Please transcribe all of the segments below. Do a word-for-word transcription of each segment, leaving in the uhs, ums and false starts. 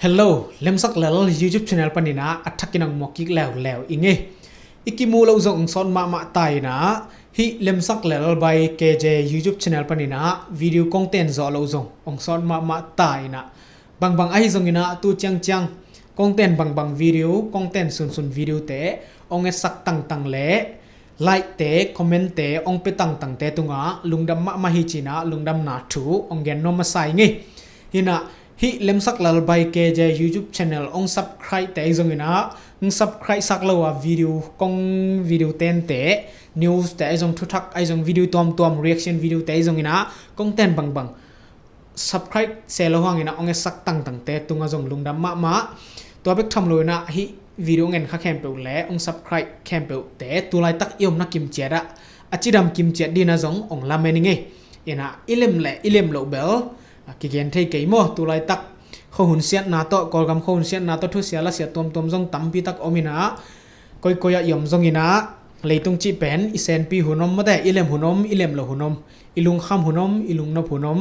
Hello, Lemsak Lel YouTube channel panin ah a thakin ang muak kik leuleu i ngei. I kimu loh zong ang sawt mahmah ta in ah, hih Lemsak Lel by K J YouTube channel panin ah video content zawh loh zong ang sawt mahmah ta in ah, bangbang ahi zongin ah tu ciangciang content bangbang video, content sunsun video te ang etsak tangtang le like te, comment te ang pe tangtang te tungah lungdam mahmah hi ci in ah lungdamna thu ang gen nuam masa i ngei. Hi in ah hih Lemsak Lel by K J YouTube channel ang subscribe te ahi zongin ah, ang subscribe sak lo a video, kong video tente, news te ahi zong, thuthak ahi zong, video tuamtuam, reaction video te ahi zongin ah content bangbang subscribe se lo hangin ah ang etsak tangtang te tungah zong lungdam mahmah. Tua bek tham lo in ah hih video ngen kha khempeuh le ang subscribe khempeuh te tu laitak i omna kimciat ah a cidam kimciat ding ah zong ang lamen i ngei. In ah i lem le i lem loh bel a kigen thei kei maw. Tu laitak khuahun siatna tawh, Kawlgam khuahun siatna tawh thusia lasia tuamtuam zong tampi tak om in ah, koikoi ah i om zongin ah leitung cih pen i senpi hun om mate, i lem hun om, i lem loh hun om, i lungkham hun om, i lungnop hun om,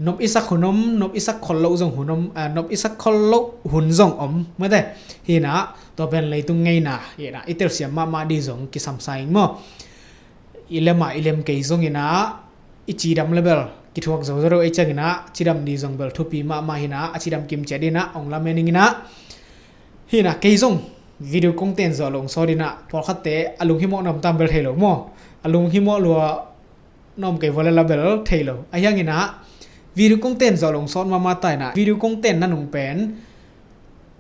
nop i sak hun om, nop i sak khol loh zong hun om, ah, nop i sak khol loh hun zong om mate. Hi in ah tua pen leitung ngeina hi in ah i telsiam mahmah ding zong kisam sa ing maw. I lem ah i lem kei zongin ah i cidam le bel kithuak zo zo deuh ei ciangin ah cidam ding zong bel thupi mahmah hi in ah a cidam kimciat ding ah ang lamen ing in ah. Hi in ah kei zong video content zawh loh ang sawt in ah, pawlkhatte a lunghimawh na om tam bel thei lo maw. A lunghimawh lua na om kei vua le la bel thei lo. Ahi hangin ah video content zawh loh ang sawt mahmah ta in ah, video content na nung pen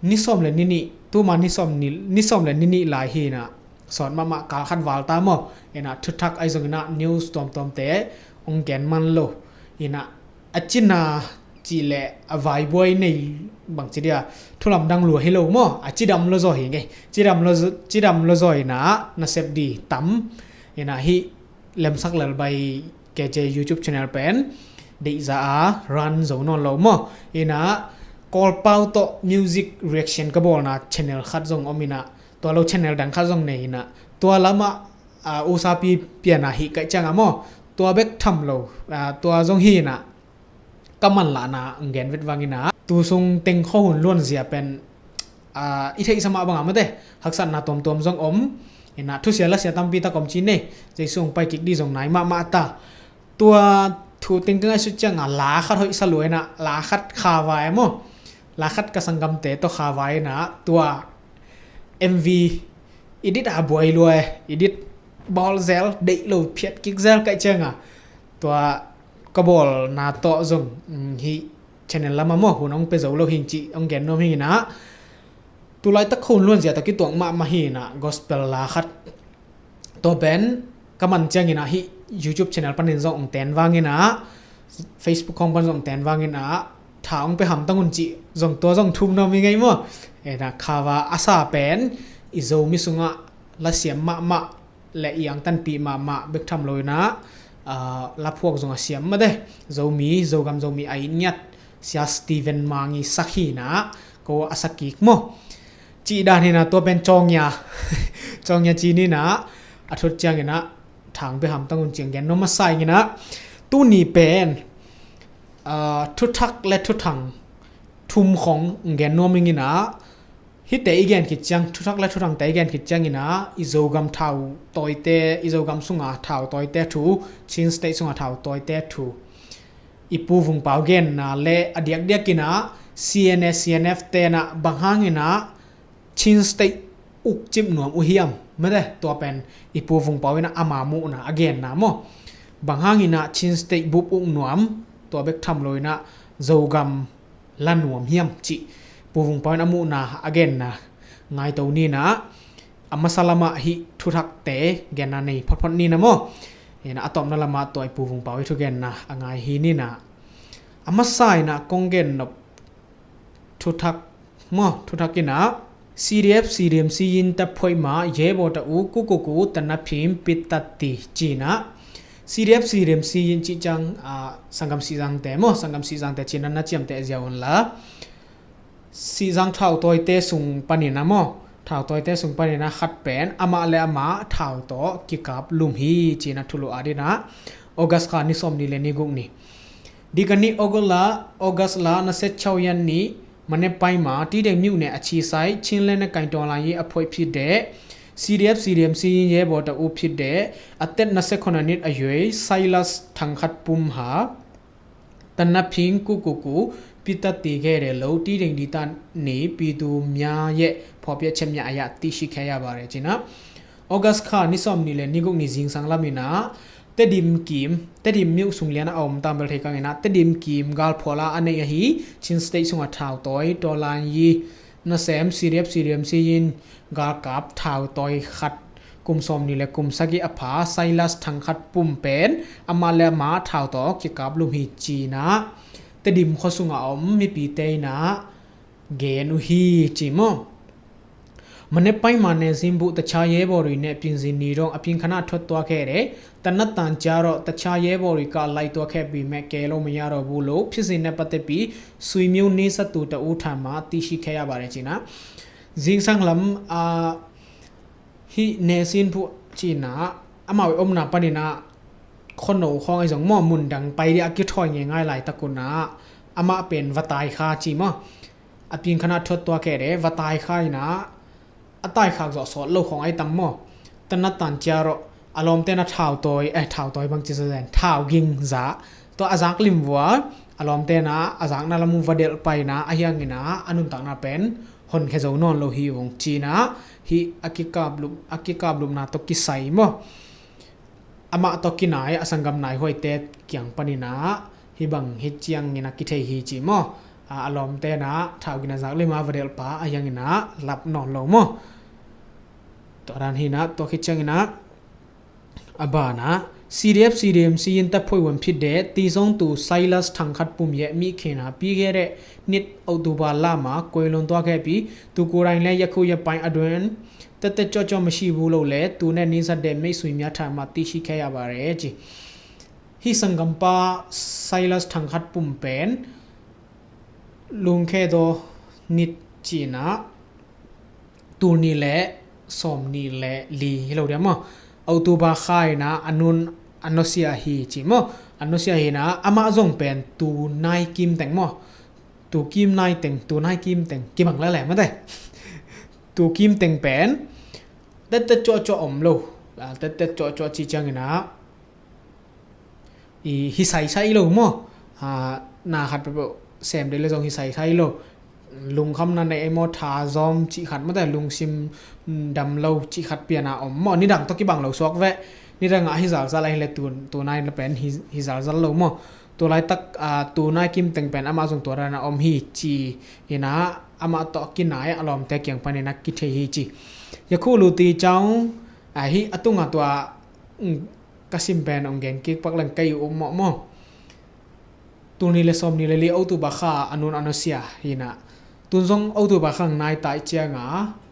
ni sawm le ni nih, tuma ni sawm ni, ni sawm le ni nih lai hi in ah sawt mahmah, kal khat val ta maw. In ah thuthak ahi zongin ah news tuamtuam te ang gen man lo. In ah a cina cih le a vaibuai nei bang ci dia, thulamdang lua hi lo maw. A cidam lo zaw hi ngei. Cidam lo, cidam lo zaw in ah nasep ding tam. In ah hih Lemsak Lel by K J YouTube channel pen deihza a run zo nawn lo maw. In ah Kawlpau tawh music reaction ka bawlna channel khat zong om in ah, tua lo channel dang khat zong nei in ah, tua lamah, ah, usapi pian ah hih kaih ciang ah maw. Tua bek tham lo, ah, tua zong hi in ah ka manlahna ang gen vet vang in ah, tu sung teng khuahun luanzia pen, ah, i theihsa mah bang a mate, haksatna tuamtuam zong om. In ah thusia lasia tampi tak om ci nei. Jesu ang pai kik ding zong nai mahmah ta. Tua thu teng ka ngaihsut ciang ah la khat hoih sa lua in ah, la khat kha vai maw. La khat ka sanggamte tawh kha vai in ah tua M V edit a buai lua e, edit bawl zel, deih lo phiat kik zel kaih ciang ah, tua ka bawlna tawh zong, mm, hih channel lamah maw hun ang pe zo lo hing cih ang gen nuam hing in ah. Tu laitak khuahun luanzia tawh kituak mahmah hi in ah gospel la khat, tua pen ka man ciangin ah hih YouTube channel panin zong ang ten vang in ah, Facebook khawng pan zong ang ten vang in ah, tha ang pe hamtang un cih zong tua zong thum nuam i ngei maw. In ah kha va a sa pen i Zomi sungah lasiam mahmah le i angtanpih mahmah bek tham lo in ah, ah, laphuak zong a siam mate, Zomi, Zogam Zomi a it ngiat Sia Steven Mangi sak hi in ah, ko a sak kik maw. Cih dan hi in ah tua pen cawngia, cawngia ci ni in ah, a thut ciangin ah tha ang pe hamtang un ci ang gen nuam masa ing in ah. Tuni pen, ah, thuthak le thuthang thum khawng ang gen nuam ing in ah, hihte i gen khit ciang, thuthak le thuthangte i gen khit ciangin ah, i Zogam thau tawite, i Zogam sunga thau tawite thu, Chin State sunga thau tawite thu, i Pu Vung Pau genna le a diakdiakin ah C N A, C N F ten ah bang hangin ah Chin State uk cip nuam uh hiam mate, tua pen i Pu Vung Pau in ah ama muhna a genna maw. Bang hangin ah Chin State bup uk nuam, tua bek tham lo in ah Zogam la nuam hiam cih Pu Vung Pau in a muhna a genna ngaito ni in ah, a masa lamah hih thuthakte genna nei photphot ni in ah maw. In ah a tawpna lamah tua i Pu Vung Pau i thugenna a ngai hi ni in ah. A masa in ah kong gen nop thuthak maw, thuthak in ah, C D F C D M C in ta phoih ma ye bo ta u ku ku ku ta na phim pit ta ti ci in ah. C D F C D M C in cih ciang, ah, sanggam Sihzangte maw, sanggam Sihzangte ci in ah na ciamteh ziau un la. Sihzang thau tawite sung panin ah maw, thau tawite sung panin ah khat pen amah le amah thau tawh kikap lum hi ci in ah thulu at in ah, August kha ni sawm ni le ni guk ni. Dikani August la, August la na set chau yan ni မနက်ပိုင်းမှာ တီးတိန်မြို့နယ် အခြေစိုက် ချင်းလက်နက်ကိုင် တော်လှန်ရေးအဖွဲ့ဖြစ်တဲ့ စီဒီအက်ဖ် စီဒီအမ် စစ်ရေးရဲဘော်တစ်ဦးဖြစ်တဲ့ အသက် နှစ်ဆယ့်ခုနစ်နှစ်အရွယ် Silas ထန်ခတ်ပုမ်ဟာ သေနတ်ဖြင့် ကိုယ့်ကိုယ်ကို ပစ်သတ်သေခဲ့တယ်လို့ တီးတိန်ဒေသနေပြည်သူများရဲ့ ဖော်ပြချက်များအရ သိရှိခဲ့ရပါတယ်။ ကျနော် August ခါ နှစ်ဆံနွံ လယ် နှစ်ခုနှစ် ဇင်ဆင်လမ်း ina, Tedim Kim, Tedim မြို့ sung lian a om tambal thei kang ina, Tedim Kim galphual a a nei ahi, Chin State sung a thautoi, tawlan yi, nasem, siriap, siriam, siyin, galkap, thautoi khat, kum sawmnih le kum sagih a pha, Silas Thangkhat Pum pen, amah le amah thautoi kikap lum hi ci-in ah, Tedim khua sung a om mipite in ah, gen uh hi ci maw. မနက်ပိုင်းမှာ နယ်ဆင်းဖို့ တခြားရဲဘော်တွေနဲ့ ပြင်ဆင်နေတော့ အပြင်ခဏထွက်သွားခဲ့တယ်။ သေနတ်သံကြားတော့ တခြားရဲဘော်တွေက လိုက်သွားခဲ့ပေမဲ့ ကယ်လို့မရတော့ဘူးလို့ ဖြစ်စဉ်နဲ့ပတ်သက်ပြီး ဆွေမျိုးနီးစပ်သူတစ်ဦးထံမှ သိရှိခဲ့ရပါတယ် ci-in ah. Zingsang lam, ah, hih နယ်ဆင်းဖို့ ci-in ah, amau i omna panin ah, khuano khawng ahi zong maw, mun dang pai ding a kithawi ngeingai laitak un ah, amah pen va tai kha ci maw. အပြင်ခဏထွက်သွားခဲ့တယ်။ ဗာတိုင်ခါအံၤနၤ အတိုင်ခါကစီု အလီၢ်ခိၣ်အံၤတၢ်မီၢ် တနတ်တန်ကၠၢရီၣ် အလီၢ်တဲနၤ ထောင်သွင်း အဲ ထောင်သွင်း ဘင် စံးစဲ ထောင်သွင်းစာ တၢ်အစၢ်ကလံၢ်ဝါ အလီၢ်တဲနၤ အစၢ်ကနၣ်လၢမူ ဗာဒဲးပၢ်အံၤနၤ အဟံၣ်အဂ့ၤနၤ အနုၢ်တၢ်နၢ်ပဲၣ် ဟိုၣ်ခဲစိနီၢ်လိာ်ဟံၣ်ဝူင်ၢ်ကၠံနၤ ဟံၣ်အကံကၢပ်ၢ်လုၢ် အကံကၢပ်ၢ်လုၢ်နၤ တကံၢ်စဲအံၤမီၢ် အမးတီကံၢ်နၤ အစၢ်ကမၣ်နၤဟိုၣ်တဲကၠၢ်ပၢၢ်နၤ ဟံၣ်ဘင်ဟံၣ်ကၠၢ်အံၤနၤ ကံၢ်ထဲဟံၣ်ကၠံမီၢ် အလီၢ်တဲနၤ ထောင်သွင်းစာ ကလံၢ်မါ ဗာဒဲးပၢ် အဟံၣ်အဂ့ၤနၤ လပ်နီၢ်လိာ်မီၢ် တၢ်ဒၢ်ဟံၣ်နၤ တီကံၢ်ကၠၢ်အံၤနၤ အဘၣ်နၤ စီဒီအက်ဖ် စီဒီအမ် စစ်ရေးတပ်ဖွဲ့ဝင်ဖြစ်တဲ့ သေဆုံးသူ Silas ထန်ခတ်ပုမ်ရဲ့ မိခင်ဟာ ပြီးခဲ့တဲ့နှစ် အောက်တိုဘာလမှာ ကွယ်လွန်သွားခဲ့ပြီး သူကိုယ်တိုင်လည်း ယခုရက်ပိုင်းအတွင်း သက်သက်ကြော့ကြော့မရှိဘူးလို့လည်း သူနဲ့နီးစပ်တဲ့ မိတ်ဆွေများထံမှ သိရှိခဲ့ရပါတယ်။ ဟံၣ်စၢ်ကမၣ် Silas ထန်ခတ်ပုမ် ပၢၢ် လွန်ခဲ့သောနှစ် ကၠံနၤ တူၢ်နံၤလဲၣ် စီၤနံၤလဲၣ် လံၤဟဲလီၤဒံးမီၢ် အီးကထိဘၢၣ်ခါအံၤနၤ အနုၢ် အနီၢ်စံၣ်အဟံၣ်ကၠံမီၢ် အနီၢ်စံၣ်အဟံၣ်နၤ အမးအီၤပၢၢ် တူၢ်နၢ်ကံၢ်တၢင်းမီၢ် တူၢ်ကံၢ်နၢ်တၢင်း တူၢ်နၢ်ကံၢ်တၢင်း ကံၢ်ဘၣ်လဲၣ်လဲၣ် မ့ၢ်တဲ တူၢ်ကံၢ်တၢင်းပၢၢ် တၢ်တၢ်ကၠိကၠိအိၣ်မးလီၤ တၢ်တၢ်ကၠိကၠိကၠံကၠၢ်အံၤနၤ ဟံၣ်စဲးစဲးလီၤမီၢ် နၤခတ်ပၢၢ် စဲးမဒဲးလၢစီၤ ဟံၣ်စဲးစဲးလီၤ လူင်ခမ်းနၤန့ၣ် အမ့ၢ်ထါစီမ်ကၠံခတ် မ့ၢ်တဲ လူင်စိမ် ဒမ်လီၤ ကၠံခတ်ပၠၣ်နၤအိၣ်မီၢ် နံၣ်ဒၢ်တၢ်ကံၢ်ဘၣ်လီၤ သွက်ဝဲ နံၣ်ဒၢ်အဟံၣ်စဲးစဲးလၢဟံၣ်လဲၣ် တူၢ်နၢ်ပၢၢ် ဟံၣ်စဲးစဲးလီၤမီၢ် တူၢ်လၢတၢ် တူၢ်နၢ်ကံၢ်တၢင်းပၢၢ် အမးအီၤတူၢ်ရၢနၤအိၣ်ဟံၣ်ကၠံ အံၤနၤ အမးတီကံၢ်နၤ အလီၢ်တဲကၠၢ်ပၢၢ်နၤ ကံၢ်ထဲဟံၣ်ကၠံ ယခုလိုသေကြောင်း ဟံၣ်အတူၢ်ငါတွၤ ကစံၣ်ပၢၢ် အိၣ်ဂဲၢ်က့ၤပၢၢ်လၢ ကၠံအိၣ်မီၢ်မီၢ် တူၢ်နံၤလဲၣ် စီၤနံၤလဲၣ် လံ အီးကထိဘၢၣ်ခါ အနုၢ်အနီၢ်စံၣ်အံၤနၤ တူၢ်စိၤ အီးကထိဘၢၣ်ခါ နၢ်တၢ်အံၤကၠၢ်ဧါ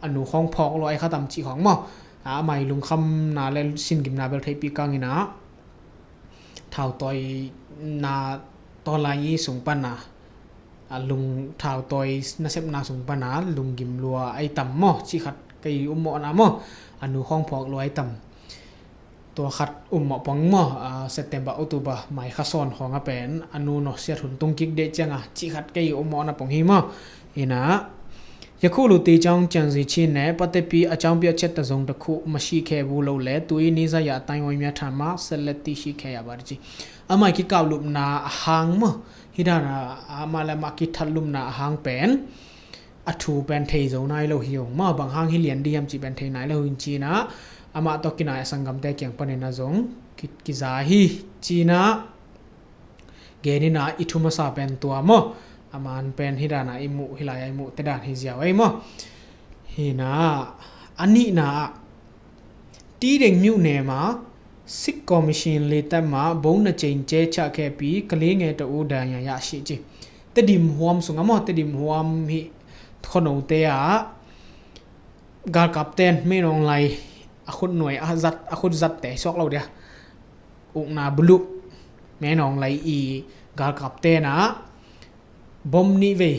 အနုၢ်ခီၣ်ဖီၣ်လိာ်အံၤခါတၢ်မံၤကၠံခီၣ်မီၢ် အမးလူင်ခမ်းနၤလၢ စံၣ်ကၠံနၤ ဘဲးလ်ထံးပံးကၢ်အံၤနၤ ထောင်သွင်းနၤ တော်လှန်ရေး စူၣ်ပၢၢ်နၤ လူင် ထောင်သွင်း နၢ်စဲးနၤ စူၣ်ပၢၢ်နၤ လူင်ကၠံလိာ်အံၤတၢ်မီၢ် ကၠံခတ်ကၠံအိၣ်မီၢ်နၤမီၢ် အနုၢ်ခီၣ်ဖီၣ်လိာ်အံၤတၢ် တူၢ်ခတ်အိၣ်မီၢ်ပီၣ်မီၢ် စဲးပထ့ဘၢၣ် အီးကထိဘၢၣ် မၤခါစီၣ်ဃီၣ်ငါပၢၢ် အနုၢ်နီၢ်စံၣ် ထုၣ်တုံးကံၢ်ဒဲးကၠၢ်ဧါ ကၠံခတ်ကၠံအိၣ်မီၢ်နၤပီၣ်ဟံၣ်မီၢ် အံၤနၤ ယခုလိုသေကြောင်း ကြံစည်ခြင်းနဲ့ ပတ်သက်ပြီး အကြောင်းပြချက် တစ်စုံတစ်ခု မရှိခဲ့ဘူးလို့လည်း သူ့ရဲ့ နီးစပ်ရာ အသိုင်းအဝိုင်းများထံမှ ဆက်လက် သိရှိခဲ့ရပါတယ် ကၠံ အမးကံၢ်ကၢပ်ၢ်လုၢ်နၤအဟံၣ်မီၢ် ဟံၣ်ဒၢ်နၤ အမးလၢအမးကံၢ်ထၢၣ်လုၢ်နၤအဟံၣ်ပၢၢ် အထူၣ်ပၢၢ်ထဲစိၤနၤလီၤဟံၣ်အိၣ်မီၢ် ဘၣ်ဟံၣ်ဟံၣ်လံၣ်ဒံၣ်ယမ်ကၠံပၢၢ်ထဲနၤလီၤဟံၣ်ကၠံနၤ အမးတီကံၢ်နၤ အစၢ်ကမၣ်တဲကၠၢ်ပၢၢ်နၤစိၤ ကံၢ်စဲးဟံၣ်ကၠံနၤ ကဲန့ၣ်နၤ အံၤထူၣ်မဆၣ်ပၢၢ်တအိၣ်မီၢ် အမးပၢၢ်ဟံၣ်ဒၢ်နၤ အံၤမူး ဟံၣ်လၢယံၤမူး တဲဒၢ်ဟံၣ်စဲးဝဲမီၢ် ဟံၣ်နၤ အနံၣ်နၤ တီးတိန်မြို့နယ်မှာ စစ်ကော်မရှင်လေတပ်မှ ဗုံးနှစ်ကြိမ် ကြဲချခဲ့ပြီး ကလေးငယ်တစ်ဦး ဒဏ်ရာရရှိ ကၠံ တဒံၣ်ဟွမ်စူၣ် အမီၢ် တဒံၣ်ဟွမ်ဟံၣ် ခီၣ်နီၣ်တဲဧါ ဂၢ်ကၢပ်ႉတဲၣ် မ့ၢ်နီၢ်လၢ အခုၣ်နွဲၣ် အခုၣ်စၢတ်ၣ်တဲၣ် သွက်လီၤဒံး အူၣ်နၢ်ဘလူး မ့ၢ်နီၢ်လၢအံၤ ဂၢ်ကၢပ်ႉတဲၣ်နၤ ဘီမ့ၣ်နံၣ်ဝဲ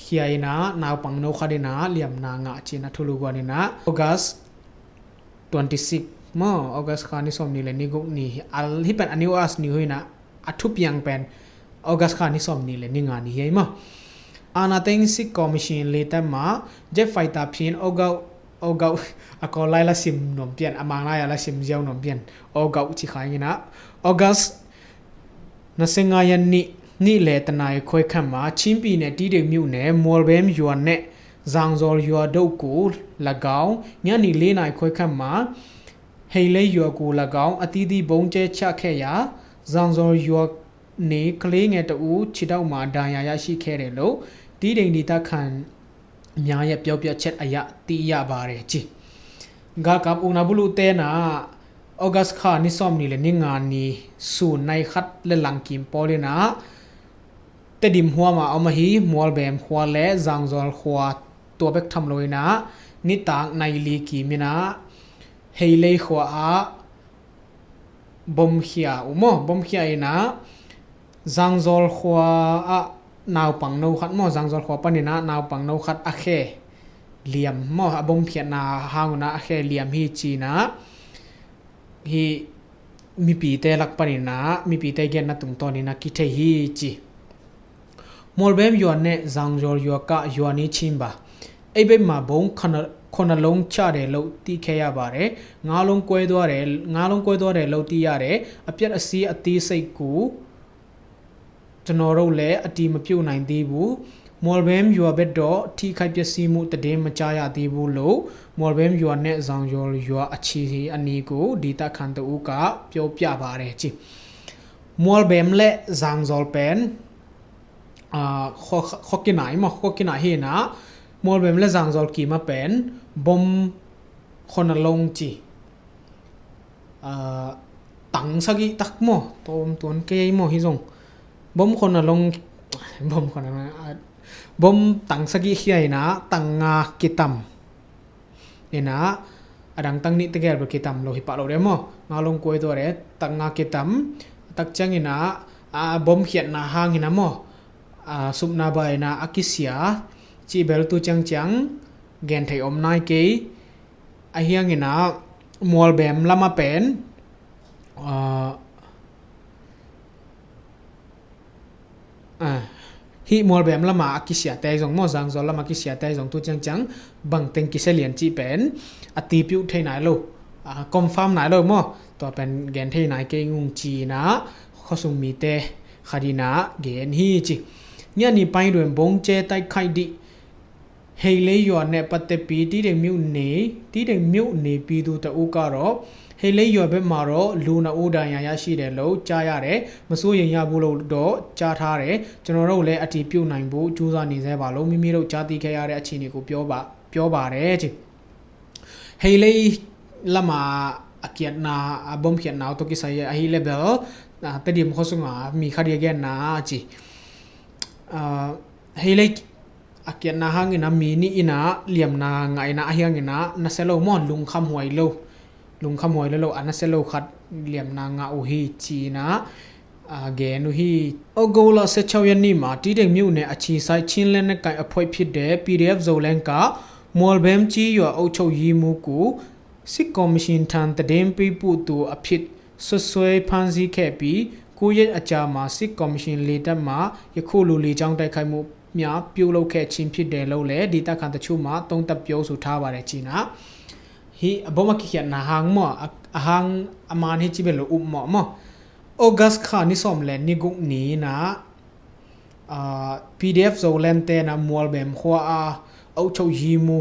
ခံဂၤအံၤနၤ နၢ်ပၢၢ်နီၢ်ခါဒံးနၤ လံၣ်မနၤငါကၠံနၤ ထူလူၢ်ကွၢ်န့ၣ်နၤ August twenty-six မီၢ် August ခါ နှစ်ဆံနွံ လယ် နှစ်ခုနှစ် အဟံၣ်ပၢၢ် အနံၣ် August နံၣ်ဟူနၤ အထူၣ်ပၠၢ်ပၢၢ် August ခါ နှစ်ဆံနွံ လယ် နှစ်ငါနံၣ်ဟူမီၢ် Ana teng sik commission li tam ma, jet fighter phin ogau, ogau, a ko lai la sim nom pian, a mang lai la sim ziau nom pian, ogau ci khai ina. August na se ngai yan ni, ni le tanai khoi kham ma, Chin pi ne ti deng miu ne, Mualbem yua ne, Zangzol yua do ku, lagau, nya ni le nai khoi kham ma, Hei le yua ku lagau, a ti ti bong che cha khe ya, Zangzol yua ni kling e ta u, chi dau ma da ya ya shi khe de lo, ti deng di ta khan, nya ya piau piau chet a ya, ti ya ba re ci. Galkap u na bulu te na, August kha ni som ni le ni nga ni, su nai khat le lang kim poli na, Tedim hua ma om a hi, Mualbem hua le Zangzol hua tua bek tham lo ina, ni tak nai li kim ina, Hei le hua a, bom khia u mo, bom khia ina, Zangzol khua ah naupang no khat mo, Zangzol khua panina naupang no khat a khe liam mo, a bom khiatna hang una a khe liam hi cina, hi mipite lak panina, mipite genna tungtawnina kithei hi ci. Mualbem yua ne Zangzol yua ka yua ni chim ba. Ei bek ma bong khona long cha de lo ti khe ya ba re. Nga long kuai dua de, nga long kuai dua de lo ti ya de. A piat a si a ti sei ku. Tano ro le a ti ma piu nai ti bu. Mualbem yua bet do ti khai pia si mu ta de ma cha ya ti bu lo. Mualbem yua ne Zangzol yua a chi hi a ni ku. Di ta khan ta u ka piau pia ba re ci. Mualbem le Zangzol pen, ah, kho, kho kinai ma, kho kinai hi na, Mualbem le Zangzol kima pen, bom khona long ci. Ah, tang sagi tak mo, tom tuan kei mo hi zong. Bom khona long, bom khona long, ah, bom tang sagi hiai na, tang nga kitam. Ina, adang tang nih tegel bel kitam lo hi pah lo de maw. Nga long kuai tua de, tang nga kitam. Tak ciang ina, a, bom khiatna hang ina maw. A, supna ba ina a kisia. Cih bel tu ciang ciang, gen thei om nai kei. A hiang ina, Mualbem lama pen. A, Ah, hih Mualbem lama a kisiate zong maw, Zangzol lama kisiate zong tu ciangciang bangteng kisia lian cih pen a tipiuh thei nai lo, a confirm nai lo maw, tua pen gen thei nai kei ngung cina khuasung mite khadina gen hi ci. Nia ni pai duan bong ce tai khai dih. Hei lei yuan ne patte pi tideng miuh ne, tideng miuh ne pi tu ta u ka ro. Hei lei yuan bep ma ro, lu na u da ya ya shi de lo, ca ya de, masu yen ya bu lo do, ca tha de, ကျွန်တော်တို့လည်း အတည်ပြုနိုင်ဖို့ ကြိုးစားနေဆဲပါလို့ မိမိတို့ ကြားသိခဲ့ရတဲ့ အခြေအနေကို ပြောပါ ပြောပါတယ် ci. Hei lei lama a kiatna, a bom khiatna, to kisai, a hi le bel, a, Tedim khuasung a, mi kha dia gen na, ci. A, hei lei a kiatna hangin a mi nih in a liamna ngah in a, a hiangin a nasia lo maw, lungkham huai lo, lungkham huai lo lo, a nasia lo khat liamna ngah uh hi ci-in a, a gen uh hi. August la sia chau yan ni ma, tideng miuh ne a ci sai Chinland ne kai a phoih phit de, P D F Zoland ka, Mualbem ci yua au chau yi mu ku, စစ်ကော်မရှင်ထံ သတင်းပေးပို့သူအဖြစ် စွပ်စွဲဖမ်းဆီးခဲ့ပြီး ကိုးရက်အကြာမှာ စစ်ကော်မရှင်လေတပ်မှ ယခုလို လေကြောင်းတိုက်ခိုက်မှုများ ပြုလုပ်ခဲ့ခြင်းဖြစ်တယ်လို့လည်း ဒေသခံတချို့မှ သုံးသပ်ပြောဆိုထားပါတယ် ci-in a. Hih a bom a kikhiatna hang maw, a, a hang a man hi ci bel lo up maw maw. August kha ni sawm le ni guk ni-in a, a, P D F Zoland te na Mualbem khua a, au chau yi mu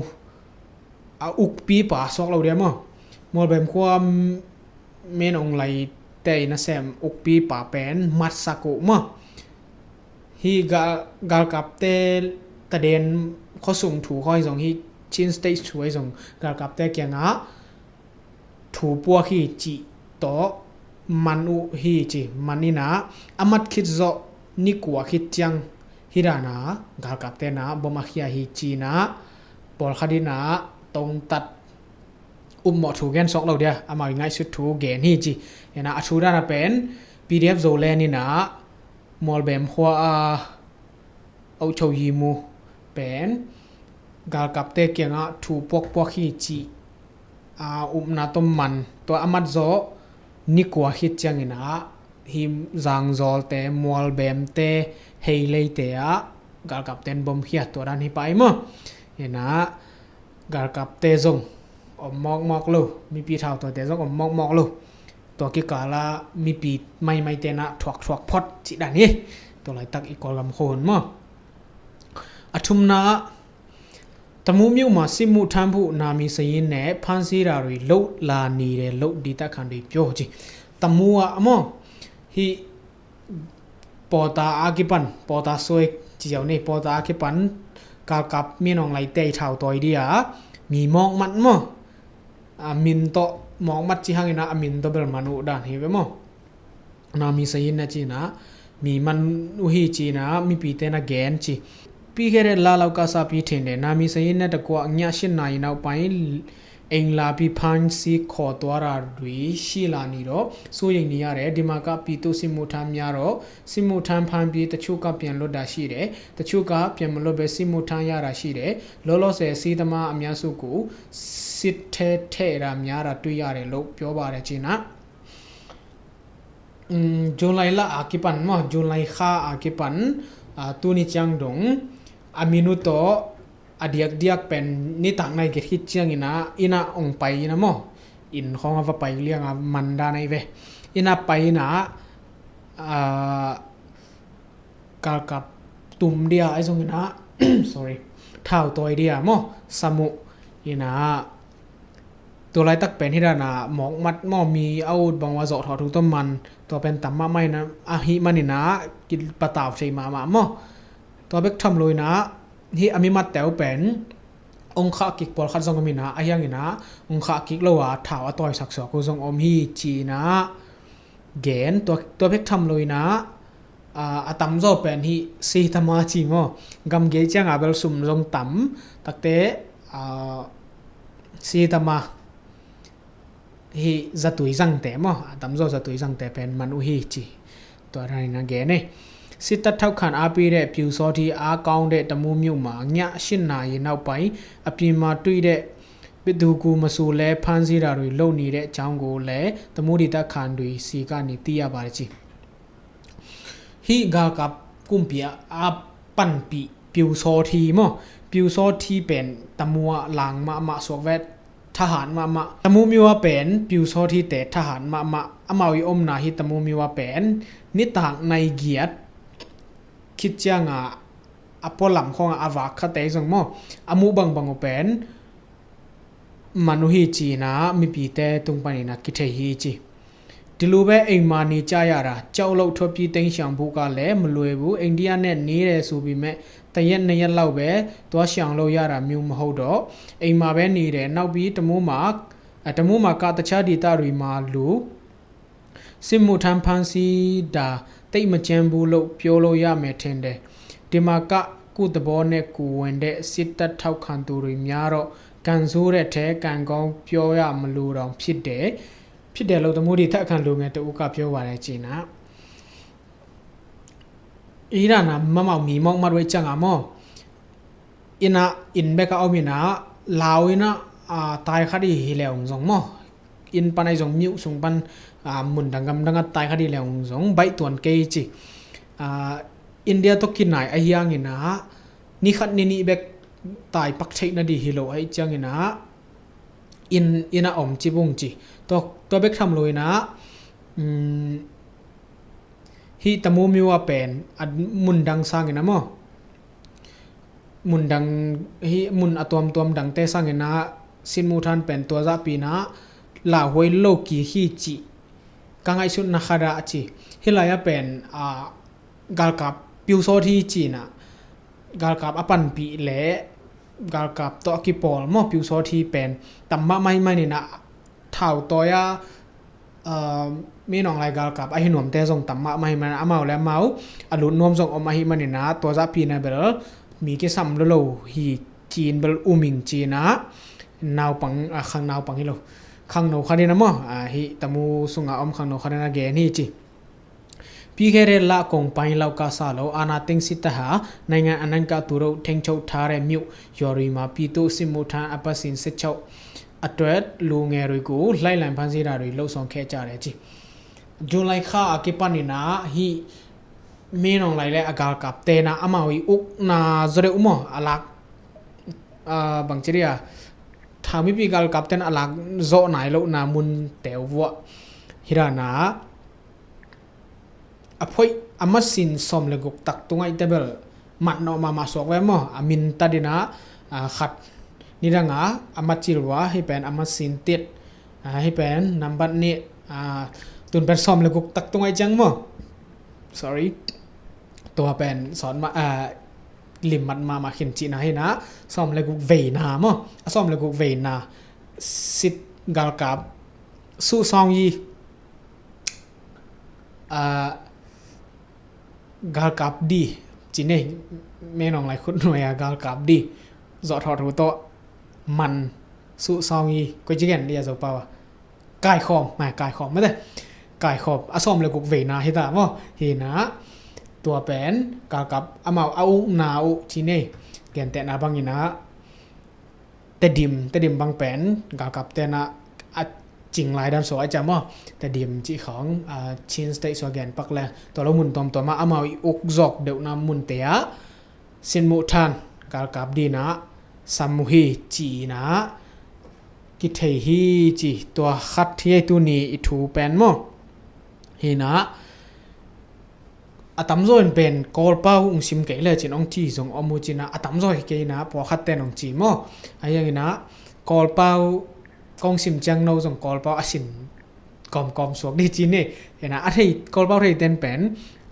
a ukpipa suak lo dia maw. Mualbem khua, mm, men ong lai te in a sem ukpipa pen matsak uh maw. Hi gal, galkapte taden khuasung thu khoi zong hi Chin State thu ai zong galkapte kiangah thu puak hi cih tawh man uh hi ci, man in a, a mat khit zawh ni kua khit ciang hi dan a galkapte na bom a khia hi ci-in a, pawlkhat in a tongtat upmawh thu gen suak lo dia, amau i ngaihsut thu gen hi ci. Ena a thu dan a pen P D F Zoland in a Mualbem khua a au chau yi mu pen galkapte kiangah thu puakpuak hi cih a upna tawh man, tua a mat zawh ni kua khit ciangin a hi Zangzawlte, Mualbemte, Hei leite ah Galkapte in bom khia, tua dan hi pah ei maw. Hi na, galkapte zong om mawkmawk lo, mipi thautawite zong om mawkmawk lo. Tua kikala mipi maimaite na thuakthuak phot cih dan hi. Tua laitak i Kawlgam khua hun maw. A thumna ah, Tamu Myo ma Simmu Than phu nami sayin ne phansi ra rui lo la ni de lo di ta khan rui pyo ci. Tamu ah maw, hih pawta a kipan, pawta soi ci ziau ni, pawta a kipan galkap Min Aung Hlaing te i thautawi dia mi mawkmat maw. A min tawh mawkmat ci hangin a min tawh bel man uh dan hi ve maw. Nami sayin na ci na mi man uh hi ci na mipite na gen ci. Pi khe re la lau ka sa pi thin de nami sayin na ta kuah ngiah shin na i nau pai Eng la pi phan si kho tua ra rui shi la ni ro su yeng ni ya re dima ka pi tu Simmu Than mya ro Simmu Than phan pi ta chu ka pian lo da shi re ta chu ka pian lo be Simmu Than ya ra shi re lo lo se si ta ma a mya su ku sit the the ra mya ra tu ya re lo pyo ba re ci na. July la a kipan maw, July kha a kipan tuni ciang dong a min uh tawh a diakdiak pen nitak nai kithit ciangin a inn ah ong pai in a maw, inn khawng a va pai liang a man dan ahi ve. Inn ah pai in a galkap tum dia ahi zongin a sorry, thautawi dia maw, samu in a tua laitak pen hi dan a mawkmat maw, mi a ut bang uh a zawh thawh thu tawh man, tua pen tam mahmah in a ahih manin a kipatau thei mahmah maw. Tua bek tham lo in a hih a mi matte uh pen ong khah kik pawlkhat zong om in a ahiangin a ong khah kik lo a thau a tawisak suak uh zong om hi ci in a gen. Tua bek tham lo in a a tamzaw pen hih sitama ci maw, gamgei cianga bel sum zong tam takte sitama hih zatui zangte maw, a tamzaw zatui zangte pen man uh hi ci. Tua dan in a gen e. Sitat thau khan a pi de piu sawt hi a kaung de Tamu Myo ma ngiah shin na i nau pai a pi ma tui de bitu ku ma su le phan si ra rui lo ni de caung gu le Tamu di ta khan rui si ka ni ti a ba de ci. Hih galkap kumpi a panpih piu sawt hi maw, piu sawt hi pen Tamu ah lang mahmah suak vet thahat mahmah. Tamu Myo ah pen piu sawt hi te thahat mahmah. Amau i omna hi Tamu Myo ah pen nitak nai giat khit cianga a pualam khawngah a vak khate zong maw, a muh bangbang uh pen man uh hi ci in a mipite tung panin a kithei hi ci. Tilu be engma ni ca ya ra cau lo thuapi teng siang buh ka le malue bu engdia nen ni le subi meh tayet nayet lau be tua siang lo ya ra miu maho dawh engma be ni le naupi tamu ma a tamu ma ka ta cha di ta rui ma lu Simmu Than phan si da teih ma cian bu lo pyo lo ya me then de. Dima ka ku ta baw ne ku wen de sit ta thau khan tu rui mya rawh kan zu re the kan gawng pyo ya ma lu dawng phit de. Phit de lo ta mu di ta khan lu nge ta u ka pyo wa le ci na. I dan a mamau mi mawk mat wei ciang a maw. Inn ah inn bek a om in a lau in a tai khat i hi le ong zong maw. Inn pan ai zong miuh sung pan mun dang gam dang a tai khat i le ong zong baih tuan kei ci. India tawh kinai a hiang in a ni khat ni nih bek tai pak theih na di hi lo ahi ciang in a inn inn a om ci bung ci. Tua bek tham lo in a hih Tamu Myo a pen a mun dang sang in a maw. Mun dang hi mun a tuamtuam dangte sangin a Simmu Than pen tua zahpi in a lauhuai lo kik hi cih ka ngaihsutna khat ah a ci. Hih lai-ah pen galkap piu sawt hi ci in a galkap a panpih le galkap tawh a kipawl maw piu sawt hi pen tam mahmah hi manin a thau tawi a Min Aung Hlaing galkap ahi nuamte zong tam mahmah hi man amau le amau a lut nuam zong om ahi manin a tua zahpi in a bel mi kisam lo lo hi ci-in bel um ing ci in a naupang a khang naupang hi lo khangno khat in a maw hih Tamu sungah om khangno khat in a gen hi ci. Pi khe re lah kong pai lau ka sa lo ana teng si ta ha naingan a nan ka tu ro theng chau tha re miu yo rui ma pi tu Simmu Than a pasin se chau a tuet lu nge rui ku hlai lan phan si ra rui lo song khe cha re ci. July kha a kipan in a hih Min Aung Hlaing le a galkap ten ah amau i ukna zaw deuh maw, a lak, ah, bangci dia, thau mipi galkap ten a lak zawh nai lohna mun teu vuah hi dan ah, a phoih a masin sawm le guk tak tung ahih teh bel mat nawh mahmah suak ve maw. A min ta din ah, ah, khat ni dang a, a macil vua, hih pen a masin tit, ah, hih pen nambat nih, ah, tun pen sawm le guk tak tung ahih ciang maw. Sorry. Tua pen sawt mah, ah, limmat mahmah khin cihna hi na, sawm le guk veina maw. A sawm le guk veina sit galkap Su Song Yi, ah, galkap di ci nei, Min Aung Hlaing khut nuai a galkap di, zawh thawh thu tawh man Su Song Yi, koi ci gen di a Zopau a, kaikhawm, ngai kaikhawm mate. Kaikhawm a sawm le guk veina hi ta maw. Hi na, tua pen galkap amau a ukna uh ci nei, gentehna bangin ah Tedim, Tedim bang pen galkap ten ah a cing lai dan suak a ciam maw. Tedim cih khawng, ah, Chin State suak gen pak le, tua lo mun tuamtuam ah amau i uk zawk deuhna munte ah Sin Muh Than galkap din ah sam uh hi ci-in ah kithei hi ci. Tua khat hi ei tuni i thu pen maw. Hi na, a tamzaw in pen Kawlpau hong sim kei le cin hong ci zong om uh cin ah, a tamzaw hi kei na, pawlkhat ten hong ci maw. Ahi hangin ah Kawlpau kong sim ciang no zong Kawlpau a sim kawmkawm suak di ci ni. Hi na, a thei, Kawlpau thei ten pen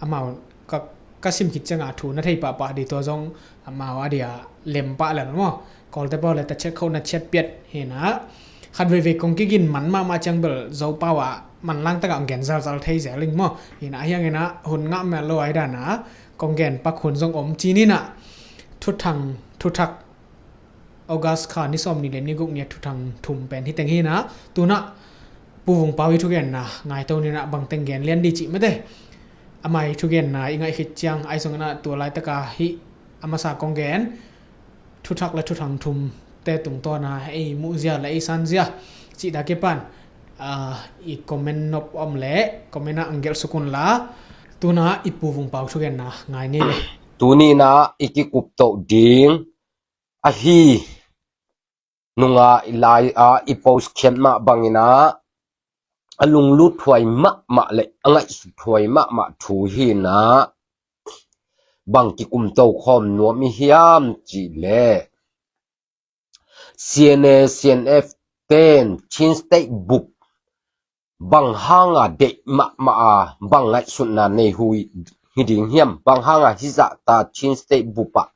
amau ka, ka sim khit ciang a thu na thei pahpah di, tua zong amau a dia lem pah lel maw. Kawlte pau le ta chet kho na chet piat hi na. Khat veivei kong kigin man mahmah ciang bel Zopau ah manlang takah hong gen zalzal thei zel ing maw. Hi na, ahi hangin ah hun ngah mel lo ahi dan ah kong gen pak hun zong om ci ni na. Thuthang, thuthak August kha ni sawm ni le ni guk ni a thuthang thum pen hi teng hi na. Tun ah Pu Vung Pau i thugenna ngaito ni na, bang teng gen lian di cih mate. Amah i thugenna i ngaih khit ciang ahi zongin ah tua laitak a hih a masa kong gen thuthak le thuthang thum te tungtawn a ei muh zia le ei san zia cih dah kipan, ah, i comment nop om le comment ah hong gelh suk un la. Tun ah i Pu Vung Pau thugenna ngai ni le. Tuni na i kikup toh ding ahi nunga i lai a i post khiat mah bangin ah a lunglut huai mahmah le a ngaihsut huai mahmah thu hi na. Bang kikum to khawm nuam i hiam cih le C N A, C N F ten Chin State bup bang hanga deih mahmah a, bang ngaihsutna nei hu hi ding hiam? Bang hanga hizah ta Chin State bup ah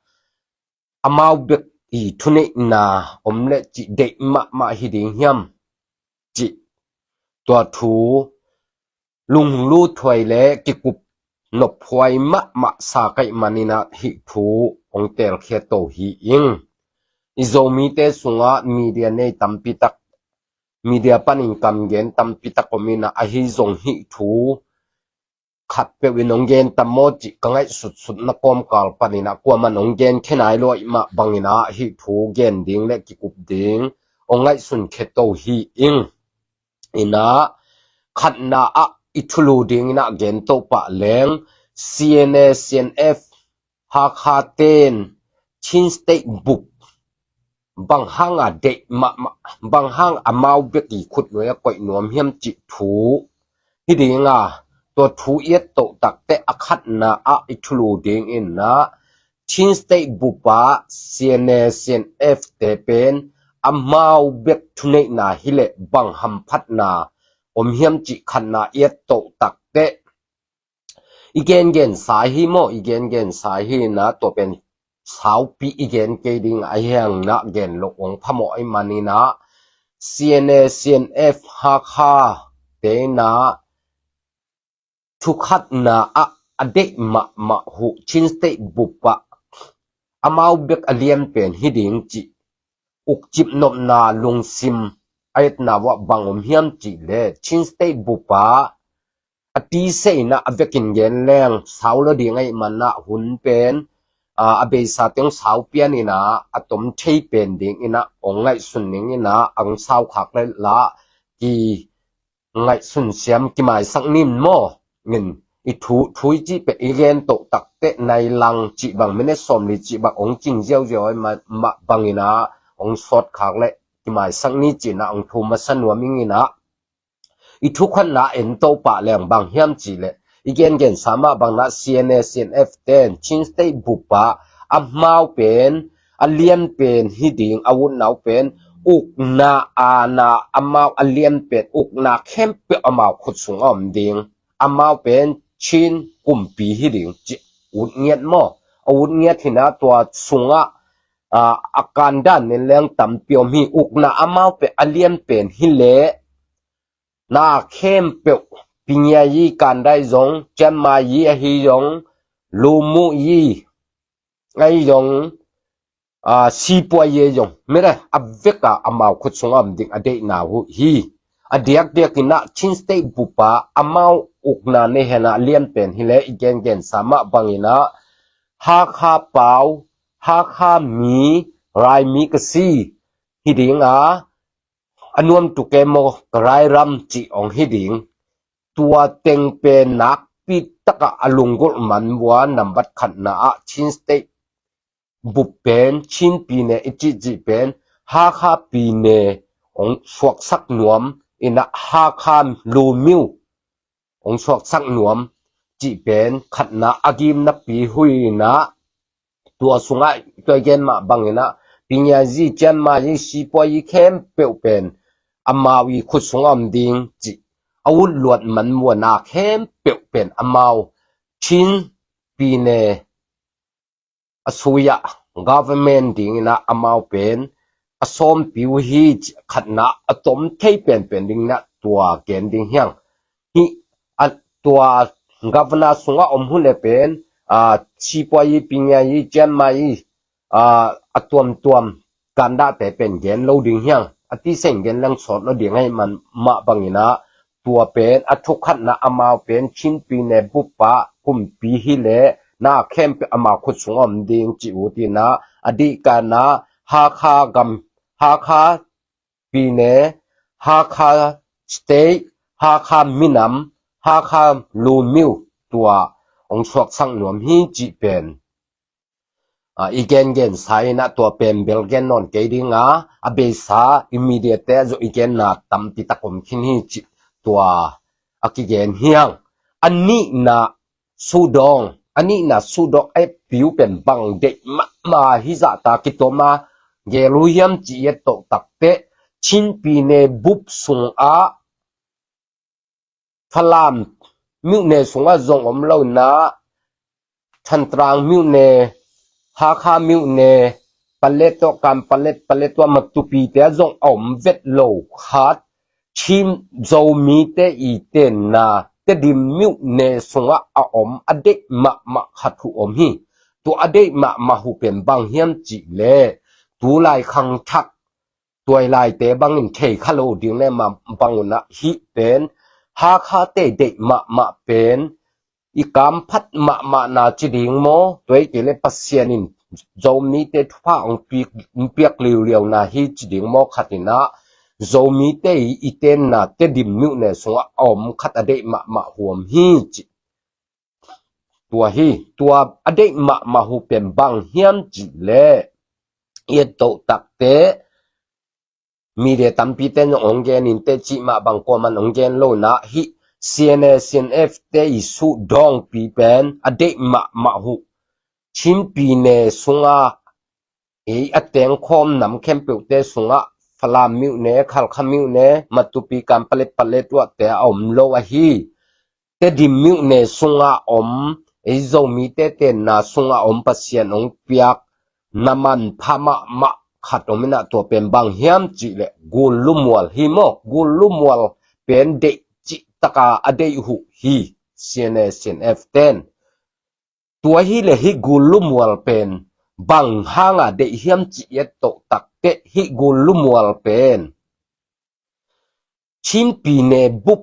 amau bek i thuneihna om le cih deih mahmah hi ding hiam cih tua thu lunglut huai le kikup nop huai mahmah sa kaih manin ah hih thu hong telkhia to hi ing. I Zomite sungah media nei tampi tak, media panin kam gen tampi tak om in ah, ahi zong hih thu khatpeuh in hong gen tam maw cih ka ngaihsutsutna kawmkal panin ah kuaman hong gen khe nai lo ahih mah bangin ah hih thu gen ding le kikup ding hong ngaihsun khe to hi ing. In ah khatna ah i thulu dingin ah gen to pah leng C N A, C N F, Hakha ten Chin State bup bang hanga deih mahmah, bang hang amau bek i khut nuai a koih nuam hiam cih thu hi ding a, tua thu i et toh takteh a khatna ah i thulu dingin ah Chin State bup ah C N A, C N F te pen amau bek thuneihna hi leh bang hamphatna om hiam cih khatna i et toh takteh i gengen sa hi maw, i gengen sa hi na, tua pen saupi i gen kei ding a, ahi hang na gen lo hong phamawh ahih manin ah C N A, C N F, Hakha te na thukhatna ah a deih mahmah uh Chin State bup ah amau bek a lian pen hi ding cih ukcip nopna lungsim a etna uh ah bang om hiam cih le Chin State bup ah a tisa in ah a vekin gen leng sau lo ding ahih man ah hun pen, aa, a beisa teng sau pian in ah a tom thei pen dingin ah hong ngaihsun ning in ah ang sau khak le la ki ngaihsun siam kimaisak nin maw. Ngin i thu, thu i cih pen i gen toh takteh nai lang cih bang, minute sawmli cih bang hong cing ziauziau ahi mah, mah bangin ah hong sawt khak leh kimaisak ni ci-in ah hong thum masa nuam ing in ah, i thukhatna en to pah leng bang hiam cih leh, i gengensa mah bangin ah C N A, C N F ten Chin State bup ah amau pen a lian pen hi ding, a utna uh pen ukna, aana, amau a lian pen ukna khempeuh amau khut sung a om ding. Amau pen Chin kumpi hi ding cih ut ngiat maw? A ut ngiat hi in ah tua sungah, aa, a kandan in leng tampi om hi. Ukna amau pen a lian pen hi leh na khempeuh, Pinyayi kandai zong, Chianmayi ahi zong, Lumuyi ahi zong, aa, Sipuayi ahi zong, mira a vek a amau khut sung a om ding a deihna uh hi. A diakdiak in ah Chin State bup ah amau ukna nei hen a lian pen hi leh i gengensa mah bangin ah Hakha pau, Hakha mi, Raimi Khasi hi ding a, a nuam tuk e maw, ka rairam cih hong hi ding. Tua teng pen nakpi takah a lunggulh man uh a, nambat khatna ah Chin State bup pen, Chin pyine i cihcih pen Hakha pyine hong suaksak nuam in ah, Hakha lumyo hong suaksak nuam cih pen khatna a gimnapi uh hi in ah, tua sungah tua i gen mah bangin ah Pinyayi, Chianmayi, Sipuayi khempeuh pen amau i khut sung a om ding cih a ut luat man uh a, na khempeuh pen amau Chin pyine a sui ah government ding in ah amau pen a sawmpi uh hi cih khatna a tom thei penpen ding in ah tua gen ding hi hang. Hih a tua governor sungah om uh leh pen, aa, Sipuayi, Pinyayi, Chianmayi, aa, a tuamtuam kandate pen gen lo ding hi hang. A tisa in gen leng sawt lo ding ahih man mah bangin ah, tua pen a thukhatna amau pen Chin pyine bup ah kumpi hi leh na khempeuh amau khut sung a om ding cih ut in ah, a dihkan ah Hakha gam, Hakha pyine, Hakha state, Hakha minam, Hakha lumyo tua hong suaksak nuam hi cih pen, aa, i gengensa in ah tua pen bel gen nawn kei ding a, a beisa i media te ah zong i genna tampi tak om khin hi cih tua a kigen hi hang. A nihna suhdawng, a nihna suhdawng a eppi uh pen bang deih mahmah hi zahta kitawm a gel uh hiam cih i et toh takteh, Chin pyine bup sungah Falam myone sungah zong om lo in ah, Thantrang myone, Hakha myone, Paletwa, Kanpetlet, Paletwa, Matupi te ah zong a om vet lo khat, Chin Zomite i tenna Tedim myone sungah a om a deih mahmah khat uh om hi. Tua a deih mahmah uh pen bang hiam cih leh, tulai khangthak tuailaite bangin thei kha lo ding le mah bang un ah hih pen Hakhate deih mahmah pen i kamphat mahmahna ci ding maw, tua hi kei le Pasian in Zomite thupha hong piak, hong piak liuliauna hi ci ding maw, khat in ah Zomite i, i tenna Tedim myone sungah a om khat a deih mahmah uh om hi ci. Tua hi, tua a deih mahmah uh pen bang hiam cih leh, i et toh takteh media tampite in zong hong gen in teh, cih mah bang kuaman hong gen lo in ah, hih C N A, C N F te i suhdawngpi pen a deih mahmah uh Chin pyine sungah, ei a tengkhawm nam khempeuhte sungah, Falam myone, Khalkha myone, Matupi, Kanpetlet, Paletwa te a om lo ahi. Tedim myone sungah om, ei Zomite tenna sungah om, Pasian hong piak na manpha mahmah khat om in ah, tua pen bang hiam cih leh Gul Lumual hi maw. Gul Lumual pen deih cih taka a deih uh hi, C N A, C N F ten. Tua hi leh hih Gul Lumual pen bang hanga deih hiam cih i et toh takteh, hih Gul Lumual pen Chin pyine bup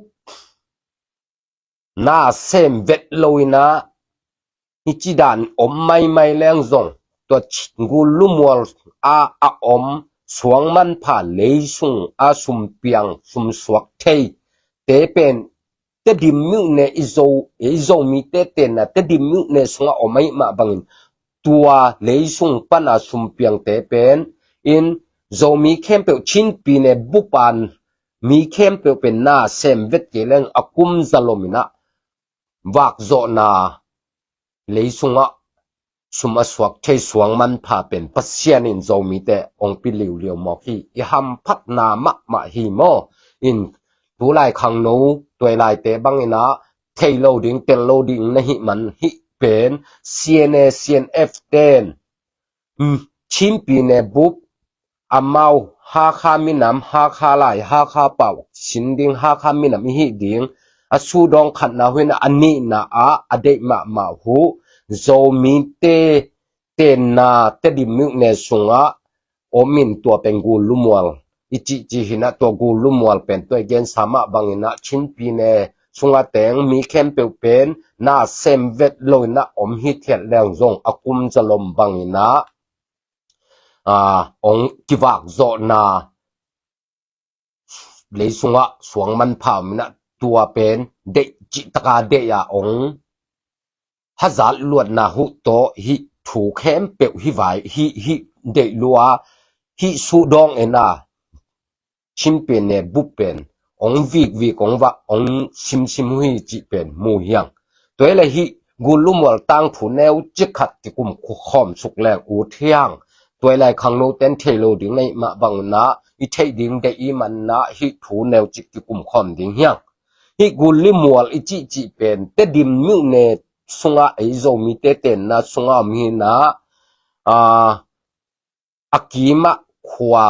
na sem vet lo in ah, hih ci dan om maimai leng zong, tua Gul Lumual a, a om suang manpha lei sung a sumpiang sumsuak thei te pen Tedim myone i Zo, i Zomite tenna Tedim myone sungah om ahih mah bangin tua leisung pana sumpiangte pen in Zomi khempeuh Chin pyine bupan mi khempeuh pen na sem vet kei leng a kum zalom inah vakzawhna leisungah sum a suak thei suang manpha pen Pasian in Zomite ong pi liuliu mawk hi. I hamphatna mahmah hi maw? In tulai khangno tuailaite bangin ah thei lo ding, tel lo ding na hih man hih pen C N A, C N F ten, mm, Chin pyine bup amau Hakha minam, Hakha lai, Hakha pau sin ding, Hakha minam i hih ding a sudawng khatna uh inah a nihna ah a deih mahmah uh Zomite tenna Tedim myone sungah om in tua pen Gul Lumual i cihcih hi inah tua Gul Lumual pen tua i gensa mah bangin ah Chin pyine sungah teng mi khempeuh pen na sem vet lo inah om hithiat leng zong a kum zalom bangin ah, aa, ong kivakzawhna leisungah suang manpha om inah tua pen deih cihtaka deih a ong hazat luatna huh tawh hih thu khempeuh hih vai hih, hih deih lua hih sudawng ena Chin pyine bup pen ong vikvik ong vak ong simsim uh hi cih pen mu hiang. Tua hi le hih Gul Lumual tangthu neu cikhat kikum khawm suk leng ut hiang. Tuailai khangno ten thei lo ding na hih mah bangin ah i theih ding deih i hih manin ah hih thu neu cik kikum khawm ding hiang. Hih Gul Lumual i cihcih pen Tedim myone sungah ei Zomite tenna sungah om hi inah, aa, a kimah khua,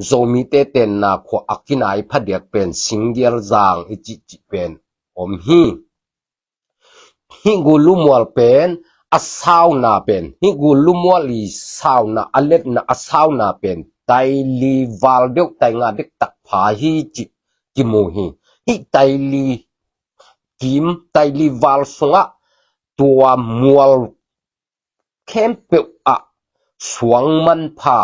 Zomite tenna khua a kinai phadiak pen Singgial Zang i cihcih pen om hi. Hih Gul Lumual pen a sauna pen, hih Gul Lumual i sauna, a letna a sauna pen Taili val deuh, tainga diktak pha hi cih kimu hi. Hih Taili kim, Taili val sungah tua mual khempeuh ah suang manpha,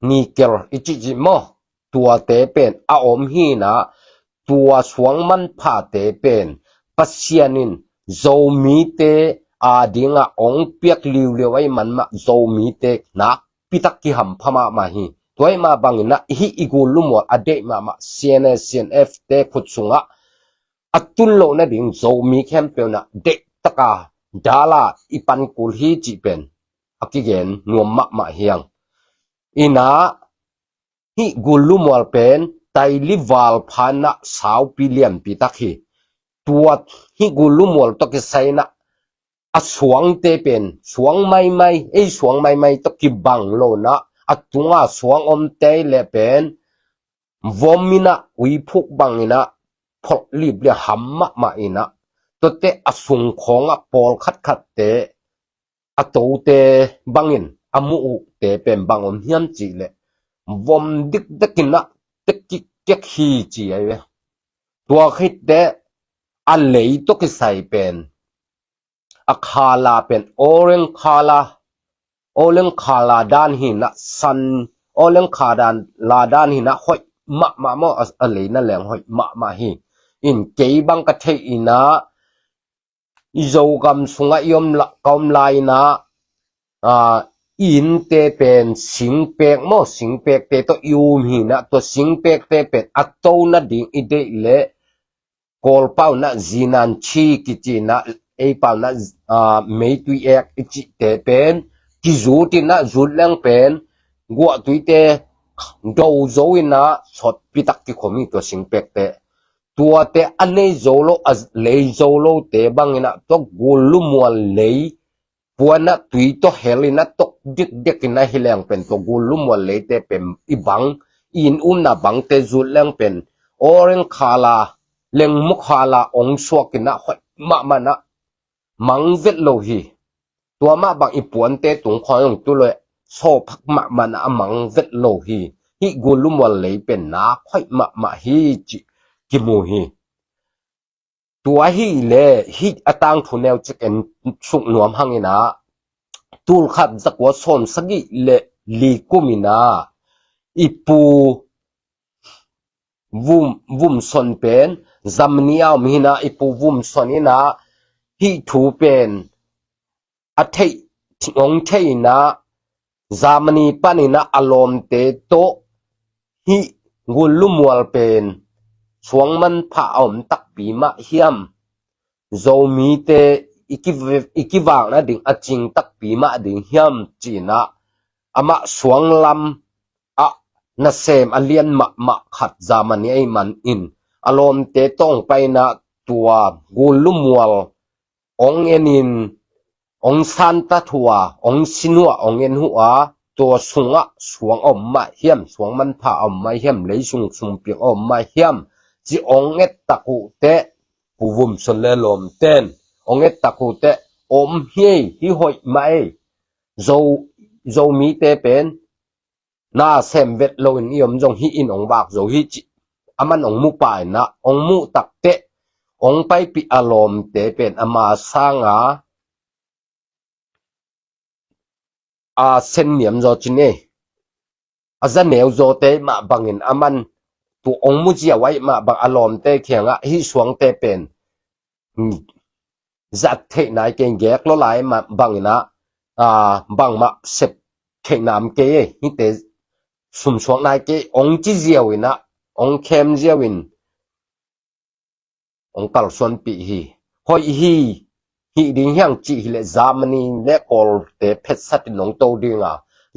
nikel i cihcih maw, tuate pen a om hi inah tua suang manphate pen Pasian in Zomite adingah ong piak liuliu ahih man mah Zomite nakpitak kihampha mahmah hi. Tua ahih mah bangin ah hih i Gul Lumual a deih mahmah C N A, C N F te khut sungah a tun loh nading Zomi khempeuh inah deih taka dala i pan kul hi cih pen a kigen nuam mahmah hiang. Inah hih Gul Lumual pen Taili val pha inah saupi lianpi tak hi. Tua hih Gul Lumual tawh kisai inah a suangte pen suang maimai, ei suang maimai tawh kibang lo inah a tunga suang omte le pen vom inah uiphuk bang inah pholh liplia ham mahmah inah, tuate a sung khawngah pawl khatkhatte a tote bangin a muh uhte pen bang om hiam cih leh vom dikdek inah tek kikkek hi ci ahi ve. Tua khit teh a lei tawh kisai pen a khala pen orange khala, orange khala dan hi inah san, orange khala dan hi inah hoih mahmah maw, a, a leina leng hoih mahmah hi. In kei bang ka theih inah i Zogam sungah i om la, ka om lai inah, aa, i innte pen singpek maw, singpekte tawh i um hi inah tua singpekte pen a to nading i deih leh Kawlpau inah zinan chi kici inah, eipau inah, aa, meitui ek i cihte pen kizut inah zut leng pen guahtuite do zo inah sawtpi tak kikhom hi tua singpekte. Tuate a nei zo lo, a lei zo lote bang inah tua Gul Lumual lei puan ah tui tawh hel inah tok dikdek inah hi leng pen tua Gul Lumual leite pen i bang, i inn umna bangte zut leng pen orange khala, lengmu khala ong suak inah hoih mahmah inah mang vet lo hi. Tua mah bang i puante tung khawng ong tu lo, sawphak mahmah inah a mang vet lo hi. Hih Gul Lumual lei pen nak hoih mahmah hi cih kimu hi. Tua hi leh hih a tangthu neu cik en suk nuam hang inah, tulkhat zakua sawm sagih le li kum inah i pu Vum, Vum Son pen Germany a om hi in ah, i Pu Vum Suan in ah hih thu pen a theih, hong theih in ah, Germany panin ah a lawmte tawh hih Gul Lumual pen suang manpha a om takpi mah hiam, Zomite i ki, i kivakna ding a cing takpi mah ding hiam ci in ah, amah suang lam ah nasem a lian mahmah khat Germany ahih manin a lawmte tawh hong pai in ah, tua Gul Lumual hong en in, hong san ta uh a, hong sin uh a, hong en uh a, tua sungah suang a om mah hiam, suang manpha a om mah hiam, leisung sumpiang a om mah hiam ci hong et tak uh teh, Pu Vum Suan le lawmten hong et tak uh teh, om hi ei, hi hoih mah ei, Zo, Zomite pen na sem vet loin i om zong hih in hong vak zo hi ci, aman hong mu pah in ah, hong muh tak teh, hong paipih a lawmte pen ama sanga a sen niam zaw cin ei, a za neu zawte mah bangin aman tu hong mu ziau ahih mah bang a lawmte kiangah hih suangte pen zat theih nai kei, gek lua lai mah bangin ah, ah, bangmah sep theih nam kei ei, hihte sumsuak nai kei, hong ci ziau in ah, hong khem ziau in hong kalsuanpih hi. Hoih hi, hih ding hiang cih hileh Germany le Kawlte phetsatin hong to ding a,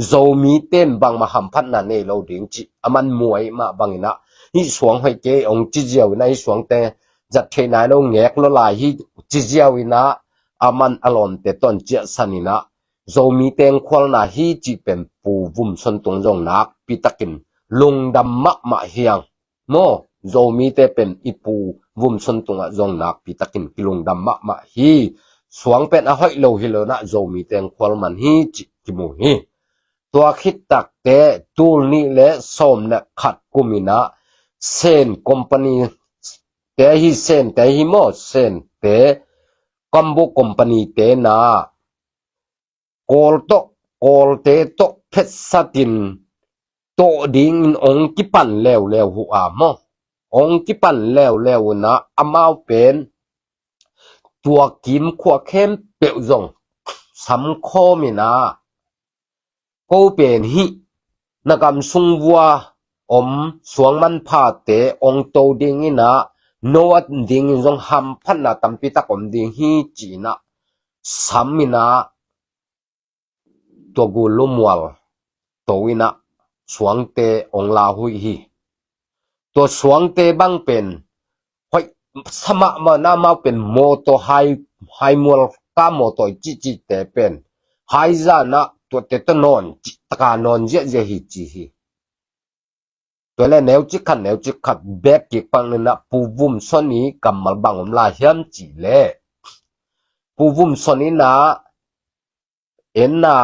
Zomite in bangmah hamphatna nei lo ding cih aman mu ahih mah bangin ah, hih suang hoih kei hong ci ziau in ah, hih suangte zat theih nai lo, gek lua lai hi ci ziau in ah, aman a lawmte tawh ciahsan in ah, Zomite hong khualna hi cih pen Pu Vum Suan tung zong nakpi takin lungdam mahmah hiang. Maw, Zomite pen i Pu Vum Suan tungah zong nakpi takin kilungdam mahmah hi. Suang pen a hoih lo hi lo in ah, Zomite hong khual man hi cih kimu hi. Tua khit tak teh tul nih le sawm le khat kum in ah, Sen company te hi, Sente hi maw, Sente, Kambu company te in ah, Kawl tawh, Kawlte tawh phetsatin tawh dingin hong kipan leuleu uh a maw. Hong kipan leuleu in ah, amau pen tua kim khua khempeuh zong sam khawm in ah, ko pen hih na gam sung vua om suang manphate hong to dingin ah, no a dingin zong hamphatna tampi tak om ding hi ci in ah, sam in ah, tua Gul Lumual to in ah, suangte hong la uh hi. Tua suangte bang pen hoih sa mahmah in ah, amau pen mawtaw hai, hai mual ka mawtaw i cihcihte pen hai zah in ah, tuate tawh nawn cih taka nawn ziahziah hi ci hi. Tua le neucik khat, neucik khat bek kik pang in ah, Pu Vum Suan i kammal bang om lai hiam cih leh, Pu Vum Suan in ah, en a,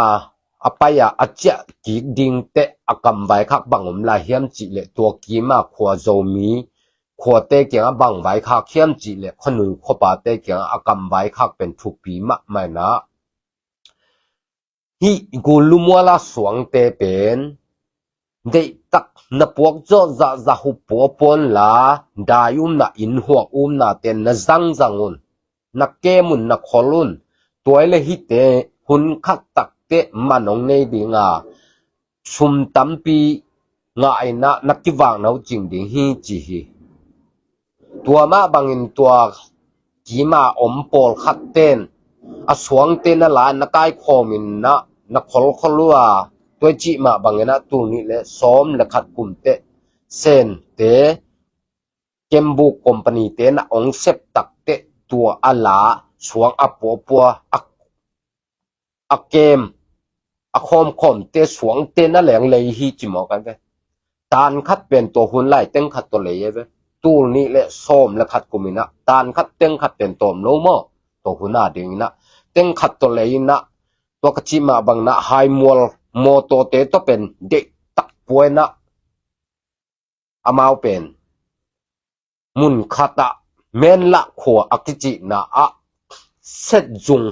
a pai a, a ciah kik ding teh a kam vaikhak bang om lai hiam cih leh, tua kim a khua Zomi khuate kiangah bang vaikhak hiam cih leh, khuanui khuapate kiangah a kam vaikhak pen thupi mahmah in ah, hih Gul Lumual a suangte pen deihtak na puak zawh zahzah uh puapuan la, dai umna, inn huak umnate na zangzang un, na kem un, na khol un. Tua le hihte hun khat tak teh man hong nei ding a, sum tampi ngah in ah na kivakna uh cing ding hi ci hi. Tua mah bangin tua kim a om pawlkhat ten a suangte na la, na kaikhawm in ah, na kholkhol uh a, tua i cih mah bangin ah, tul nih le sawm le khat kum teh Sente, Kembuk company te na hong sep tak teh, tua a la suang a puapua, a, a kem, a khawmkhawmte suangte na leng lei hi ci mawk ai ve. Tan khat pen tua hun lai teng khat tawh lei ai ve. Tul nih le sawm le khat kum in ah, tan khat teng khat pen tawm lo maw, tua hun a ding in ah, teng khat tawh lei in ah, tua ka cih mah bang in ah, hai mual mawtawte tawh pen deihtak pua in ah, amau pen mun khat ah, Menlah khua a kicihna ah, set zung,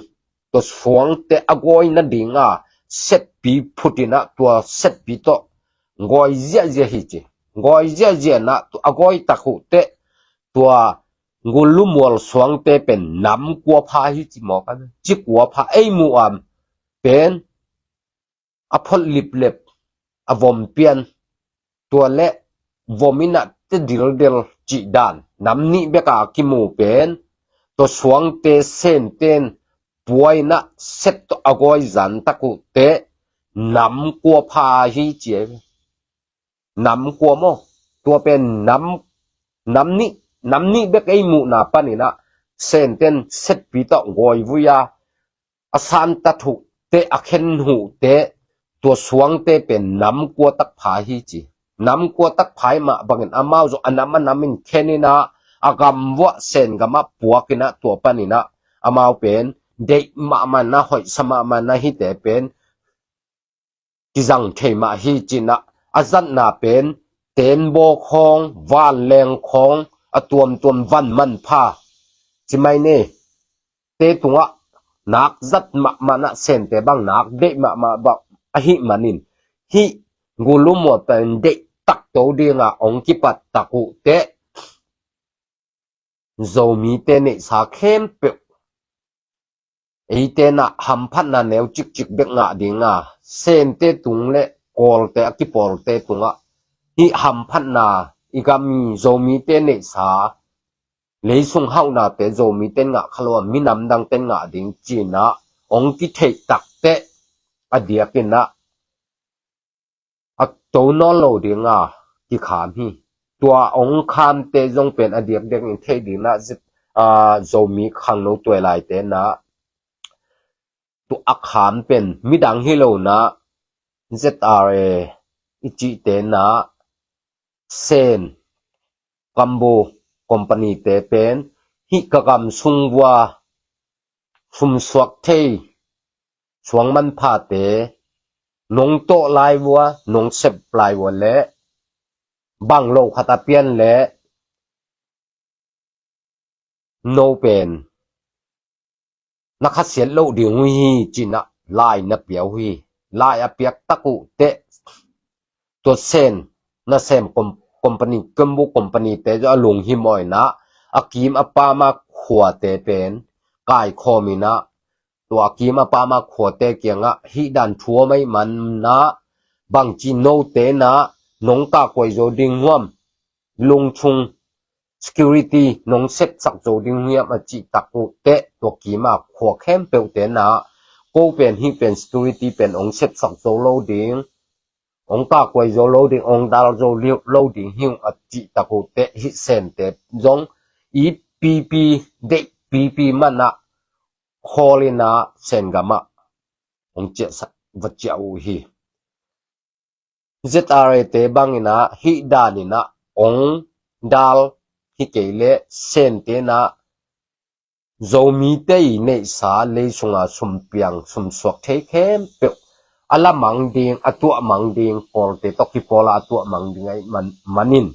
tua suangte a gawi nading a setpi phut in ah, tua setpi tawh gawi ziahziah hi ci. Gawi ziahziah in ah, tua a gawi tak uh teh, tua Gulumual suangte pen nam kua pha hi ci mawk a, ci kua pha ei muh am pen a phot liplep, a vom pian, tua le vom in a te dildel cih dan nam nih bek a kimu pen tua suangte Senten puai in a set tawh a gawi zan tak uh te nam kua pha hi ci ei. Nam kua maw? Tua pen nam, nam nih, nam nih bek ei muhna panin a Senten setpi tawh gawi vui a, a san tat uh te, a khen uh te, tua suangte pen nam kua tak pha hi ci. Nam kua tak pha hi mah bangin amau zong a nam a nam in khen in a, a gam vuah Sen gam ah puak in a, tua panin a amau pen deih mahmah in a, hoihsa mahmah in a, hihte pen kizang thei mah hi ci in a, a zatna pen Tenbaw khawng, Vanleng khawng, a tuamtuam Van Manpha ci mai ni, te tungah nak zat mahmah in a, Sente bang nak deih mahmah bang ahih manin, hih Gulumual pen deih takto ding a ong kipat tak uh te, Zomite neihsa khempeuh eite in a hamphatna neu cikcik bek ngah ding a, Sente tung le Kawlte a kipawlte tungah hih hamphatna, i gam i Zomite neihsa, leisung hauhnate Zomite in ngah kha lo a, minam dangte in ngah ding ci in a ong kitheih tak te, a diakin a a to nawn lo ding a kikham hi. Tua ong khamte zong pen a diakdiak in theih ding in a, zit, a, Zomi khangno tuailaite in a, tua a kham pen midang hi lo in a, Z R A i cihte in a, Sen, Kambu company te pen hih ka gam sung vua sumsuak thei suang manphate nong tawh lai vua, nong sep lai vua le bang lo khat a pian le no pen na khasiat loh ding uh hi ci in a lai na pia uh hi. Lai a piak tak uh te, tua Sen nasem com-, company, Kambu company te a lunghimawh in a, a kim a pam a khuate pen kaikhawm in a, tua a kim a pam a khuate kiangah hih dan thu om ahih man a, bangci note in a nong kakuai zo ding uh hiam, lungchung security nong sepsak zo ding uh hiam a cih tak uh te, tua kim a khua khempeuhte in a, ko pen hih pen security pen ong sepsak zo lo ding, ong kakuai zo lo ding, ong dal zo lo ding hi ung a cih tak uh te, hih Sente zong it pipi, deih pipi man a khawl in a Sen gam ah ong ciahsak va ciah uh hi. Z R A te bang in a hih dan in a ong dal hi kei le Sente in a Zomite i neihsa leisung a sumpiang sumsuak thei khempeuh a la mang ding, a tuah mang ding, Kawlte tawh kipawl a a tuah mang ding ahih man, manin,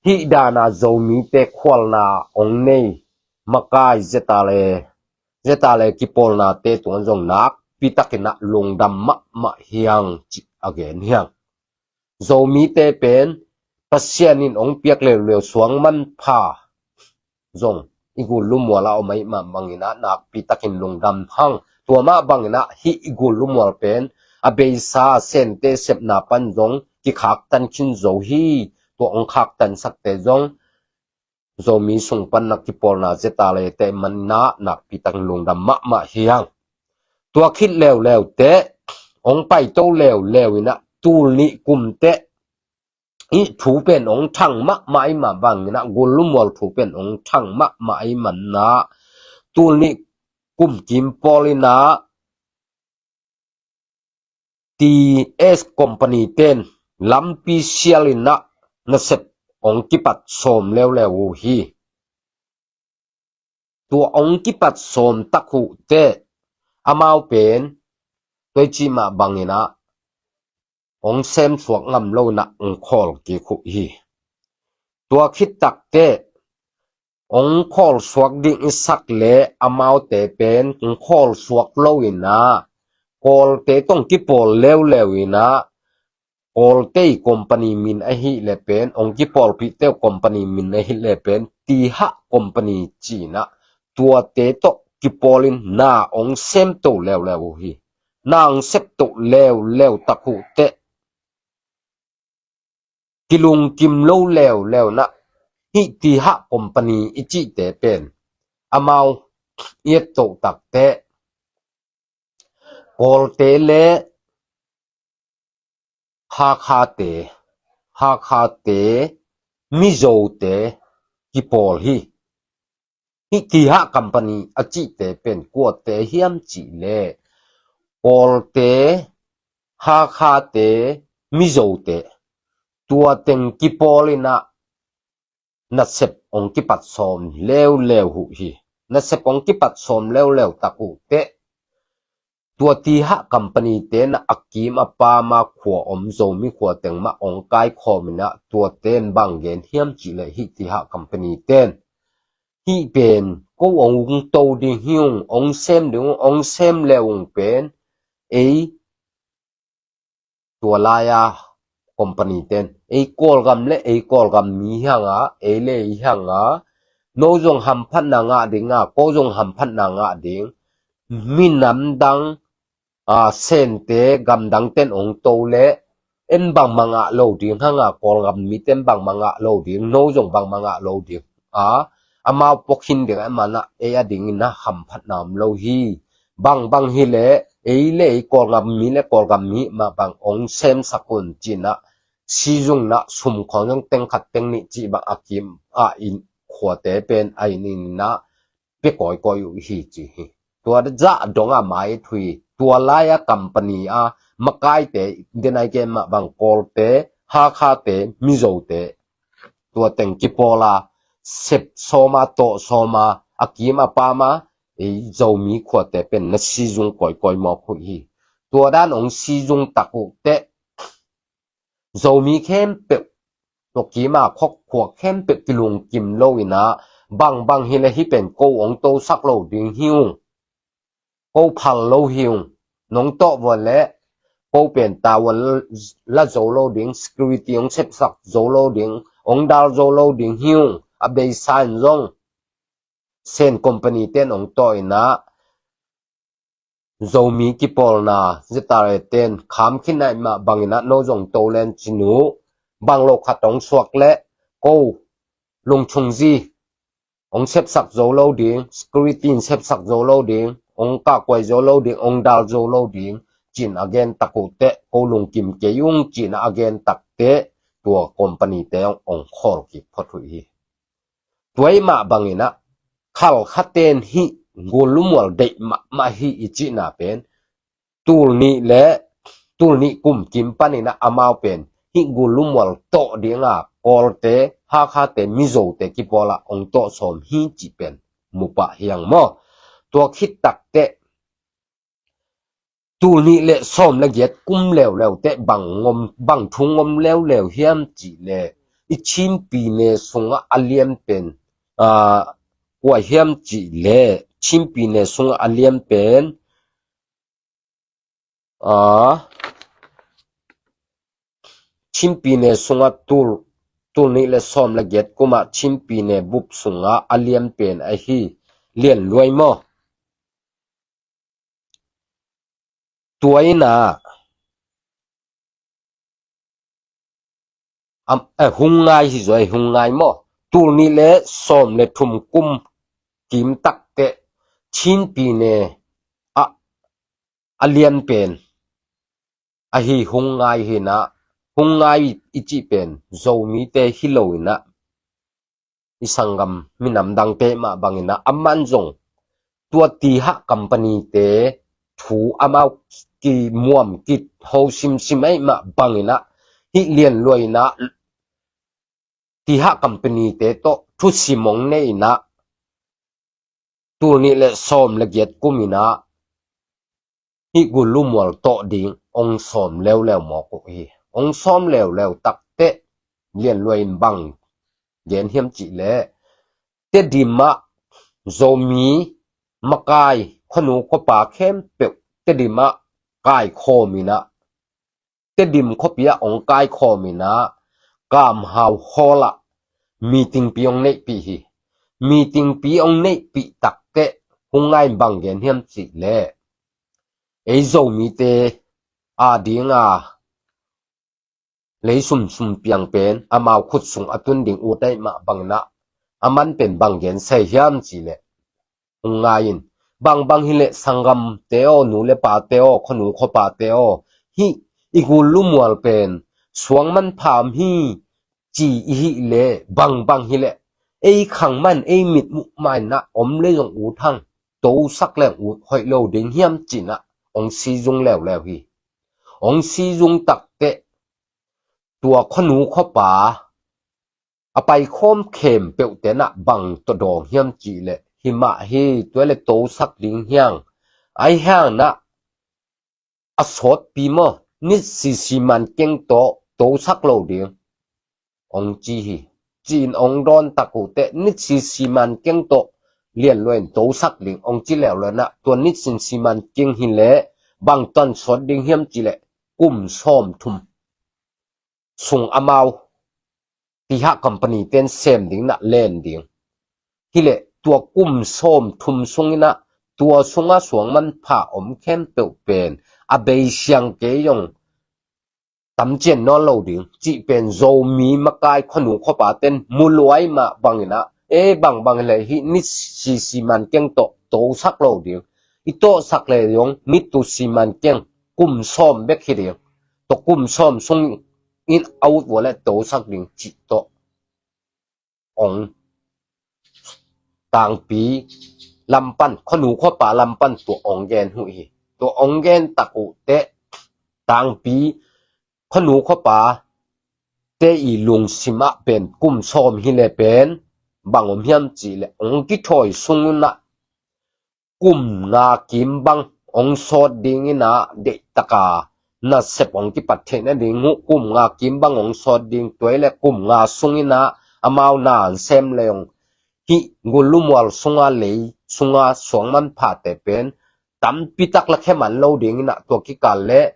hih dan a Zomite khualna ong nei makai Z R A, Z R A kipawlnate tungah zong nakpi takin a lungdam mahmah hi hang cih a gen hi hang. Zomite pen Pasian in ong piak leuleu suang manpha zong i Gulumual ah om ahih mah bangin a nakpi takin lungdam hang. Tua mah bangin a hih i Gulumual pen a beisa Sente sepna pan zong kikhaktan khin zo hi. Tua ong khaktansakte zong Zomi sung pan na kipawlna Z R A te man in a nakpi takin lungdam mahmah hi hang. Tua khit leuleu te, ong paito leuleu in a, tul nih kum te, i thu pen ong thang mahmah ahih mah bangin a, Gulumual thu pen ong thang mahmah ahih man a, tul nih kum kim pawl in a, T S company ten lampi sial in a nasep ong kipat sawm leuleu uh hi. Tua ong kipat sawm tak uh te, amau pen tua i cih mah bangin a ong semsuak ngam lo in a ong khawl kik uh hi. Tua khit tak te, ong khawlsuak ding i sak le amaute pen ong khawlsuak lo in a, Kawlte tawh ong kipawl leuleu in a, Kawlte i company min ahih le pen, ong kipawlpihte uh company min ahih le pen, Tihah company ci-in ah tuate tawh kipawlin na ong semto leuleu uh hi. Na ong septo leuleu tak uh teh kilungkim lo leuleu nah. Hih Tihah company i cihte pen amau i ettoh tak teh Kawlte le Hakhate, Hakhate, Mizote kipawl hi. Hih Tihah company a cihte pen kuate hiam cih leh Kawlte, Hakhate, Mizote, tua teng kipawlin ah nasep ong kipat sawm leuleu uh hi. Nasep ong kipat sawm leuleu tak uh teh tua Tihah company te nah a kim a pam a khua om Zomi khua teng mah ong kaikhawm in ah tuate in bang gen hiam cih leh hih Tihah company ten hih pen ko ong to ding hi ung, ong sem ding ung, ong sem le ung pen ei tua lai-a company ten ei Kawlgam le ei Kawlgam mi hi hang a, ei le ei hi hang a, no zong hamphatna ngah ding a, ko zong hamphatna ngah ding, minam dang, a, Sente gamdang ten ong to le en bangmah ngah lo ding hang a, Kawlgam mite en bangmah ngah lo ding, no zong bangmah ngah lo ding a, amau pua khin ding a, amau nah ei a dingin ah hamphatna om lo hi. Bangbang hi leh ei le ei Kawlgam mi le Kawlgam mi mah bang ong semsak un ci-in ah, sizung nah sum khawng zong teng khat teng nih cih bang a kim a inn khuate pen a inn in ah pia kawikawi uh hi ci hi. Tua zah dong a mai thui, tua lai-a company a makaite, denai ke mah bang Kawlte, Hakhate, Mizote, tua teng kipawl a sep sawm a, tawh sawm a, a kim a pam a, ei Zomi khuate pen na sizung kawikawi mawk uh hi. Tua dan ong sizung tak uh teh Zomi khempeuh, tua kim a khawk khua khempeuh kilungkim lo in ah, bangbang hi leh hih pen ko ong tosak lo ding hi ung, ko phal lo hi ung, nong tawh vua leh ko pen tavuan la zo lo ding, security ong sepsak zo lo ding, ong dal zo lo ding hi ung, a beisa in zong Sen company ten ong tawh in ah, Zomi kipawlna Z R A ten kham khin a, ahih mah bangin ah no zong to len cin uh, bang lo khat ong suak leh ko lungchung zi ong sepsak zo lo ding, security in sepsak zo lo ding, ong kahkuai zo lo ding, ong dal zo lo ding ci-in a gen tak uh teh ko lungkim kei ung ci-in a gen tak teh tua company te ong khawl kik phot uh hi. Tua ahih mah bangin ah Khalkha ten hih Gulumual deih mahmah hi i cihna pen tul nih le tul nih kum kim panin ah amau pen hih Gulumual tawh ding a Kawlte, Hakhate, Mizote kipawl ah ong tawh sawm hi cih pen mu pah hi hang maw. Tua khit tak teh tul nih le sawm le giat kum leuleu teh bang ngom, bang thu ngom leuleu hiam cih leh i Chin pyine sungah a lian pen, aa, kua hiam cih leh Chin pyine sungah a lian pen, aa, Chin pyine sungah tul, tul nih le sawm le giat kum ah Chin pyine bup sungah a lian pen ahi Lian Luai maw. Tua in ah, am, eh, Hung Ngai hi zaw, Hung Ngai maw. Tul nih le sawm le thum kum kim tak teh Chin pyine ah a lian pen ahi Hung Ngai hi in ah, Hung Ngai i cih pen Zomite hi lo in ah, i sanggam minam dangte mah bangin ah, aman zong tua Tihah company te thu amau kimuam kiho simsim ahih mah bangin ah, hih Lian Luai in ah Tihah company te tawh thusim ong nei in ah, tul nih le sawm le giat kum in ah hih Gulumual tawh ding ong sawm leuleu mawk uh hi. Ong sawm leuleu tak teh Lian Luai in bang gen hiam cih leh Tedim ah Zomi makai khuanu khuapa khempeuh Tedim ah kaikhawm in ah, Tedim khuapi ah ong kaikhawm in ah, Kam Hau Hall ah meeting pi ong neihpih hi. meeting pi hong neihpih takteh Hung Ngai in bang gen hiam cih leh, ei Zomite a dinga lei sumsum piang pen amau khut sung a tun ding ut ahih mah bangin ah, aman pen bang gen sei hiam cih leh, Hung Ngai in, bangbang hileh sanggamte aw, nu le pate aw, khuanu khuapate aw, hih i gul lumual pen suang manpha om hi ci i hih leh, bangbang hileh ei khang man ei mit muh mah in ah om leh zong ut hang, tosak leng ut hoih lo ding hiam ci-in ah hong sizung leuleu hi. Hong sizung takteh tua khuanu khuapa a paikhawm khempeuhte in ah bang tawh dawng hiam cih leh, hi mah hi, tua leh tosak ding hi hang, ahih hangin ah a sawtpi maw, nit sisi man keng tawh tosak lo ding hong ci hi. Ci-in hong dawn tak uh teh, nit sisi man keng tawh lian lua in tosak ding hong ci leuleu in ah, tua nit sisi man keng hileh bang tawh sawt ding hiam cih leh, kum sawmthum sung amau tiha company ten sem ding in ah len ding. Hileh tua kum sawmthum sungin ah tua sungah suang manpha om khempeuh pen a bei siang kei zong tam cian nawn lo ding cih pen Zomi makai khuanu khuapa ten mu lua ahih mah bangin ah, ei bangbang hileh hih nit sisi man keng tawh tosak lo ding. I tawhsak leh zong nit tu si man keng, kum sawm bek hi ding. Tua kum sawm sungin a ut vua leh tosak ding cih tawh hong, tangpi lam pan, khuanu khuapa lam pan tua hong gen uh hi. Tua hong gen tak uh teh, tangpi khuanu khuapate i lungsim ah pen kum sawm hileh pen bang om hiam cih leh, hong kithawi sungin ah kum nga kim bang hong sawt dingin ah, deihtak a nasep hong kipat theihna ding uh kum nga kim bang hong sawt ding. Tua hileh kum nga sungin ah amau na sem leng, hih gul lumual sunga lei sunga suang manphate pen tampi tak lakhia man lo dingin ah, tua kikal leh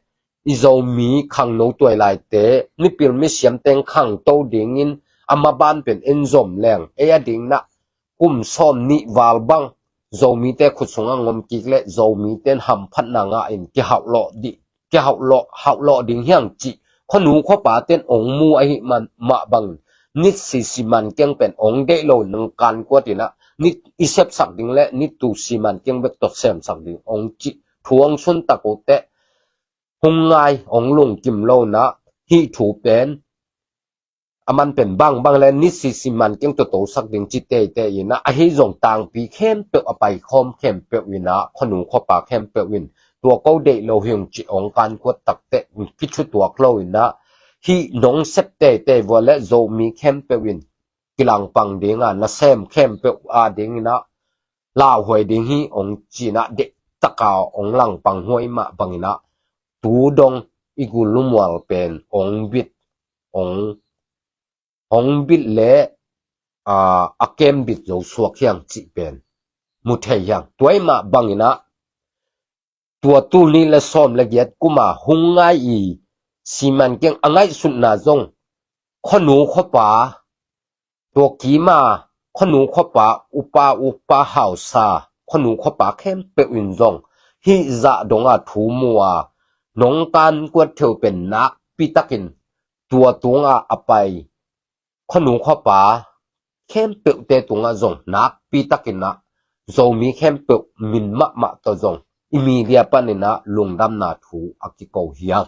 i Zomi khangno tuailaite, mipil misiam teng khangto dingin a maban pen en zom leng, ei a dingin ah kum sawm nih val bang Zomite khut sungah hong om kik leh Zomite in hamphatna ngah in kihauhlawh dih, kihauhlawh, hauhlawh ding hi hang cih khuanu khuapa ten hong mu ahih man mah bangin, nit sisi man keng pen hong deih lo in hong kankuat in ah, nit i sepsak ding leh nit tu si man keng bek tawh semsak ding hong cih thu hong sun tak uh teh, Hung Ngai hong lungkim lo in ah, hih thu pen aman pen bangbang leh nit sisi man keng tawh tosak ding ci teitei in ah, ahi zong tangpi khempeuh a paikhawm khempeuh in ah, khuanu khuapa khempeuh in tua ko deih lo hi ung cih hong kankuat takteh kithutuak lo in ah, hih nong sep teitei vua leh Zomi khempeuh in kilangpang ding a, nasem khempeuh a dingin ah lauhuai ding hi hong ci in ah, deihtak a hong langpang huai mah bangin ah, tu dong i gul lumual pen hong bit, hong, hong bit leh, a, a kem bit zo suak hi hang cih pen mu thei hi hang. Tua ahih mah bangin ah, tua tul nih leh sawm leh giat kum a Hung Ngai i si man keng a ngaihsutna zong, khuanu khuapa, tua kim a khuanu khuapa, upa upa hausa, khuanu khuapa khempeuh in zong hih zah dong a thu mu a, nong kankuat thei uh pen nakpi takin tua tung a a pai khuanu khuapa khempeuhte tungah zong nakpi takin ah, Zomi khempeuh min mahmah tawh zong i media panin ah lungdamna thu a kiko hi hang.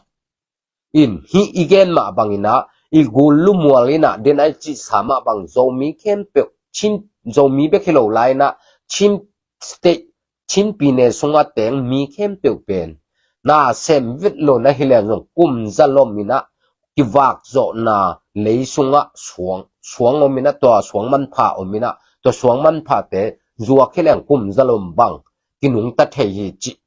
In, hih i gen mah bangin ah, i gul lumual in ah, den a i cihsa mah bang Zomi khempeuh, Chin, Zomi bek hi lo lai in ah, Chin State, Chin pyine sungah teng mi khempeuh pen na sem vet lo na hi leng zong, kum za lom in ah kivak zawhna lei sungah suang, suang om in ah, tua suang manpha om in ah, tua suang manphate zuak hi leng kum za lom bang kinungta thei hi cih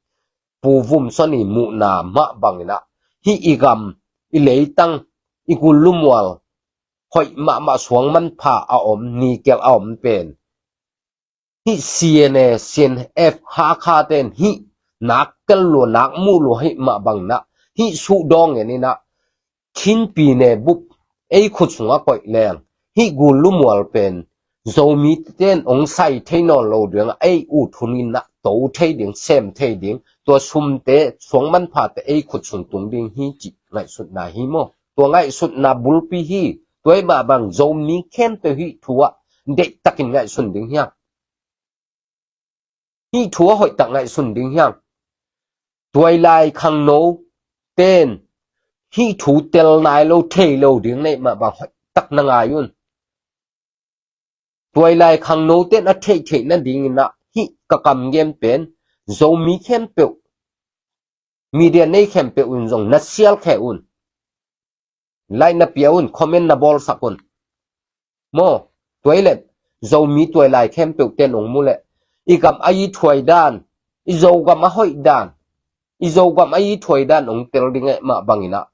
Pu Vum Son i muhna mah bangin ah, hih i gam, i leitang, i gul lumual, hoih mahmah suang manpha a om, nikel a om pen, hih C N A, C N F, Hakha ten hih nak tel lua, nak muh lua hih mah bangin ah, hih suhdawng ngen in ah, Chin pyine bup ei khut sungah koih leng, hih gul lumual pen Zomi ten ong sai thei nawn lo ding a, ei ut hun in a to thei ding, sem thei ding, tua sumte, suang manphate ei khut sung tung ding hi cih ngaihsutna hi maw. Tua ngaihsutna bulpi hi. Tua i mah bang Zomi khempeuh hih thu ah deihtakin ngaihsun ding hiam? Hih thu a hoihtak ngaihsun ding hiam? Tuailai khangno ten hih thu tel nai lo, thei lo ding na hih mah bang hoihtak na ngai un. Tuailai khangno ten a theihtheih nadingin ah hih ka kam gen pen Zomi khempeuh, media nei khempeuh un zong na sial khe un. Like na pia un, comment na bawlsak un. Maw, tua i leh Zomi tuailai khempeuh ten ong mu leh i gam a i thuai dan, i Zogam a hoih dan, i Zogam a i thuai dan ong tel ding a hih mah bangin ah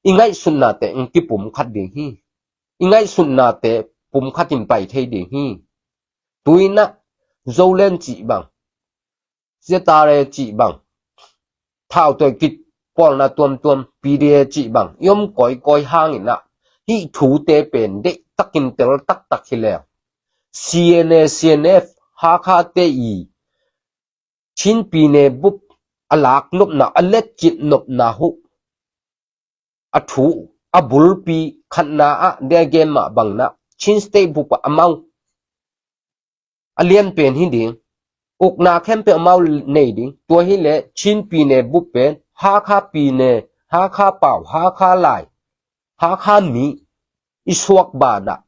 i ngaihsutnate ong kipumkhat ding hi. I ngaihsutnate pumkhat in pai thei ding hi. Tu in ah Zoland cih bang, ZRA cih bang, thau toi kit pawlna tuamtuam, PDA cih bang i om kawikawi hangin ah hih thute pen deihtakin tel taktak hi leng, CNA, CNF, Hakha te i Chin pyine bup a lak nopna, a letcip nopna uh a thu a bulpi khatna ah dia gen mah bangin ah Chin State bup ah amau a lianpen hi ding. Ukna khempeuh amau nei ding. Tua hi leh Chin pyine bup pen Hakha pyine, Hakha pau, Hakha lai, Hakha mi i suak banah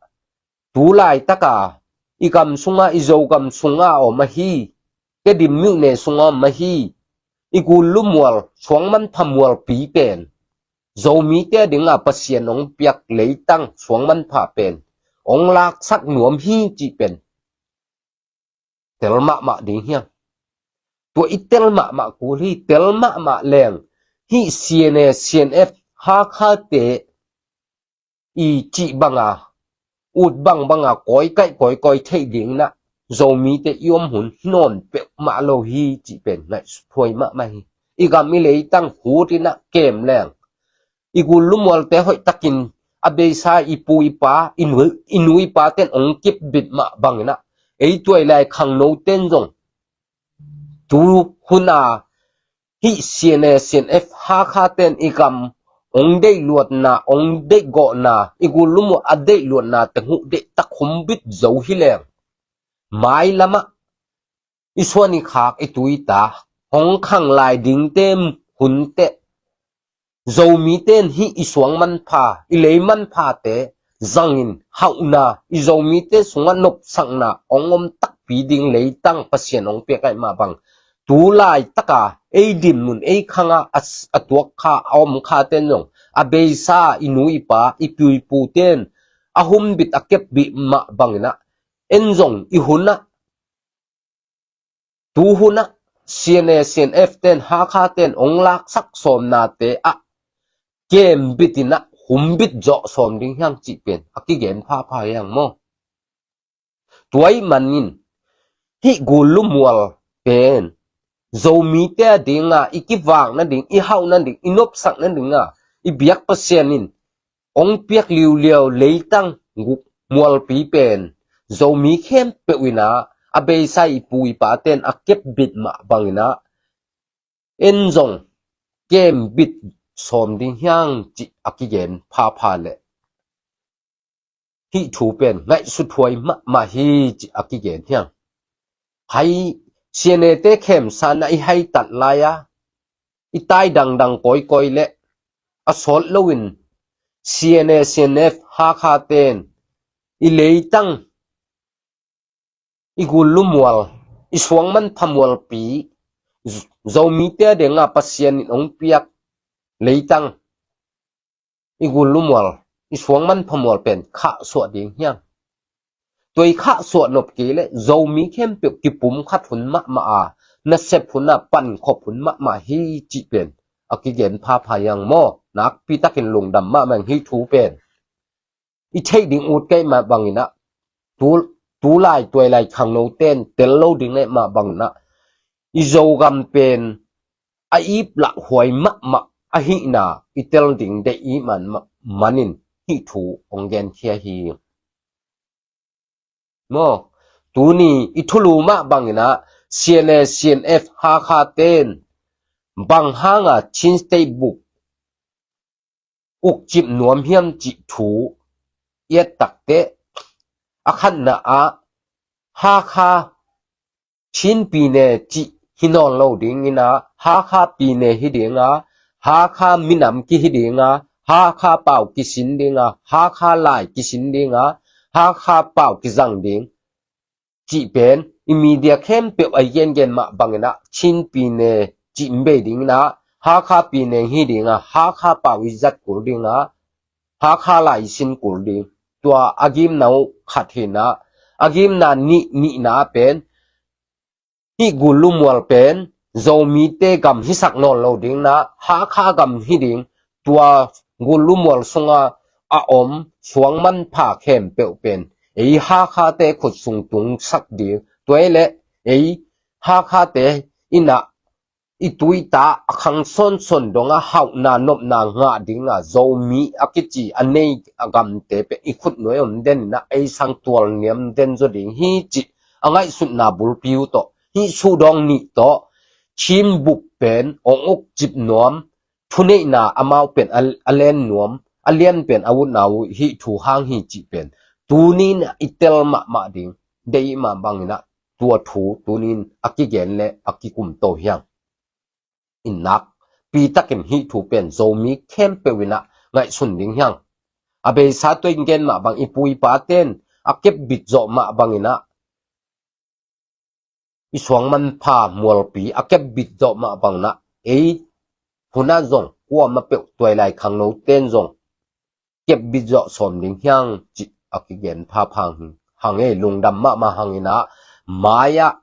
tu laitaka i gam sunga, i Zogam sunga om ahi, Tedim myone sunga om ahi, i gul lumual suang manpha mualpi pen Zomite a dinga Pasian ong piak leitang suang manpha pen ong laksak nuam hi cih pen tel mahmah ding hiam? Tua i tel mahmah kul hi. Tel mahmah leng hih CNA, CNF, Hakha te i cih banga, ut bangbanga kawikaih kawikawi theih ding in ah Zomite i om hun hi nawn peuhmah lo hi cih pen ngaihsuthuai mahmah hi. I gam i leitang hut in ah kem leng i gul lumualte hoihtakin a beisa i pu i pa, i nu, i nu i pa ten ong kipbit mah bangin ah ei tuailai khangno ten zong tu hun a hih CNA, CNF, Hakha ten i gam ong deih luatna, ong deih gawhna, i gul lumual a deih luatna teng uh deihtak humbit zo hi leng, mailam ah i suan i khak, i tu i ta hong khang lai dingte hun teh Zomite in hih i suang manpha, i lei manphate zangin hauhna, i Zomite sungah nopsakna ong om takpi ding leitang Pasian ong piak a hih mah bang, tu laitaka ei dinmun, ei khanga a, a tuak kha, a om khaten zong a beisa i nu i pa, i pu i pute in a humbit, a kepbit mah bangin ah en zong i hun ah, tu hun ah CNA, CNF ten, Hakha ten ong laksak sawmnate ah kembit in ah humbit zawh sawm ding hiang cih pen a kigen phapha hiang maw? Tua ahih manin hih gul lumual pen Zomite a dinga i kivak nading, i hauh nading, i nopsak nadinga i biak Pasian in ong piak liuliau leitang guk mualpi pen Zomi khempeuh in ah a beisa i pu i paten a kepbit mah bangin ah en zong kembit sawm ding hiang cih a kigen phapha leh hih thu pen ngaihsuthuai mahmah hi cih a kigen hiang. Hai, CNA te khemsa in ah i haitat lai-a i tai dangdang kawikawi leh a sawt loin CNA, CNF, Hakha ten i leitang, i gul lumual, i suang manpha mualpi, Zomite a dinga Pasian in ong piak leitang, i gul lumual, i suang manpha mual pen khahsuah ding hiang. Tua i khahsuah nop kei leh Zomi khempeuh kipumkhat hun mahmah a, nasep hun a pankhop hun mahmah hi cih pen a kigen phapha hiang maw? Nakpi takin lungdam mahmah ing hih thu pen. I theih ding ut ka hih mah bangin ah tu, tu lai tuailai khangno ten tel lo ding na hih mah bangin ah i Zogam pen a ip lah huai mahmah ahihna i tel ding deih i hih man, manin hih thu ong genkhia hi. Maw, tuni i thulu mah bangin ah C N A, C N F, Hakha ten bang hanga Chin State bup ukcip nuam hiam cih thu i et takteh, a khatna ah Hakha Chin pyine cih hi nawn lo dingin ah, Hakha pyine hi ding a, Hakha minam kihi ding a, Hakha pau kisin ding a, Hakha lai kisin ding a, Hakha pau kizang ding cih pen i media khempeuh a i gengen mah bangin ah Chin pyine cih mbei dingin ah, Hakha pyine hi ding a, Hakha pau i zat kul ding a, Hakha lai i sin kul ding. Tua a gimna uh khat hi in ah, a gimna nih, nihna pen, hih Gullu mual pen Zomite gam hisak nawn lo dingin ah, Hakha gam hi ding. Tua Gullu mual sunga a om suang manpha khempeuh pen ei Hakhate khut sung tungsak ding. Tua hi leh ei Hakhate in ah i tuita a khang sawnsawn dong a hauhna nopna ngah ding a, Zomi a kici a nei a gamte pen i khut nuai om den in ah ei sang tual niam den zaw ding hi cih a ngaihsutna bulpi uh tawh, hih sudawng nih tawh Chin bup pen ong ukcip nuam, thuneihna amau pen a, a len nuam, a lian pen a utna uh hih thu hang hi cih pen tuni in ah i tel mahmah ding. Deih mah bangin ah tua thu tuni in a kigen le a kikum to hiang. Innak pi takin hih thu pen Zomi khempeuh in ah ngaihsun ding hiang. A beisa tua in gen mah bang i pu i pa ten a kep bit zawh mah bangin ah, i suang manpha mualpi a kep bit zawh mah bangin ah, ei hun ah zong kuamah peuh tuailai khangno ten zong kep bit zawh sawm ding hiang cih a kigen phapha hi hang ei. Lungdam mahmah hang in ah, mai-ah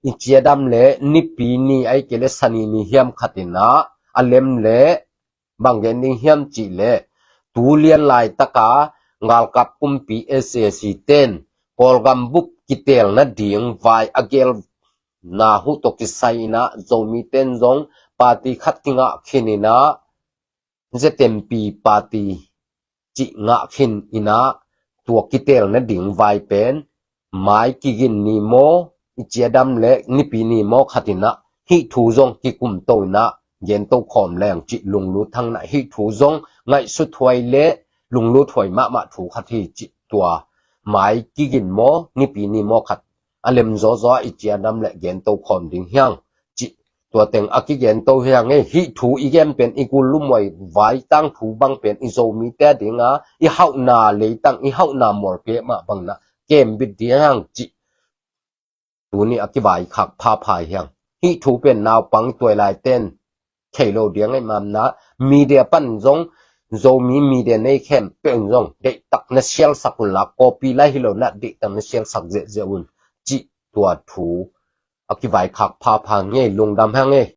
i ciadam le Nipi ni ahih kei le Sani ni hiam khat in ah a lem le bang gen ding hiam cih leh, tu lian laitaka galkap kumpi S A C ten Kawlgam bup kitelna ding vai a gelna uh tawh kisai in ah Zomi ten zong party khat kingah khin in ah, Z M P party cih ngah khin in ah, tua kitelna ding vai pen mai kigin ni maw, i ciadam le Nipi ni maw khat in ah hih thu zong kikum to in ah gen to khawm leng cih lunglut hang in ah, hih thu zong ngaihsut huai le lunglut huai mahmah thu khat hi cih. Tua mai kigin maw, Nipi ni maw khat a lem zawzaw i ciadam le gen to khawm ding hiang cih tua teng a kigen to hiang ei. Hih thu i gen pen i Gullu mual vai tangthu bang pen i Zomite a ding a, i hauhna leitang, i hauhna mualpi mah bangin ah kem bit ding hiang cih tuni a kivaikhak phapha hiang. Hih thu pen naupang tuailai ten thei lo ding ahih manin ah, media pan zong, Zomi media nei khempeuh in zong deihtak na sialsak un la, copy lai hi lo in ah deihtak na sialsak ziahziah un cih tua thu a kivaikhak phapha hi ei. Lungdam hang ei.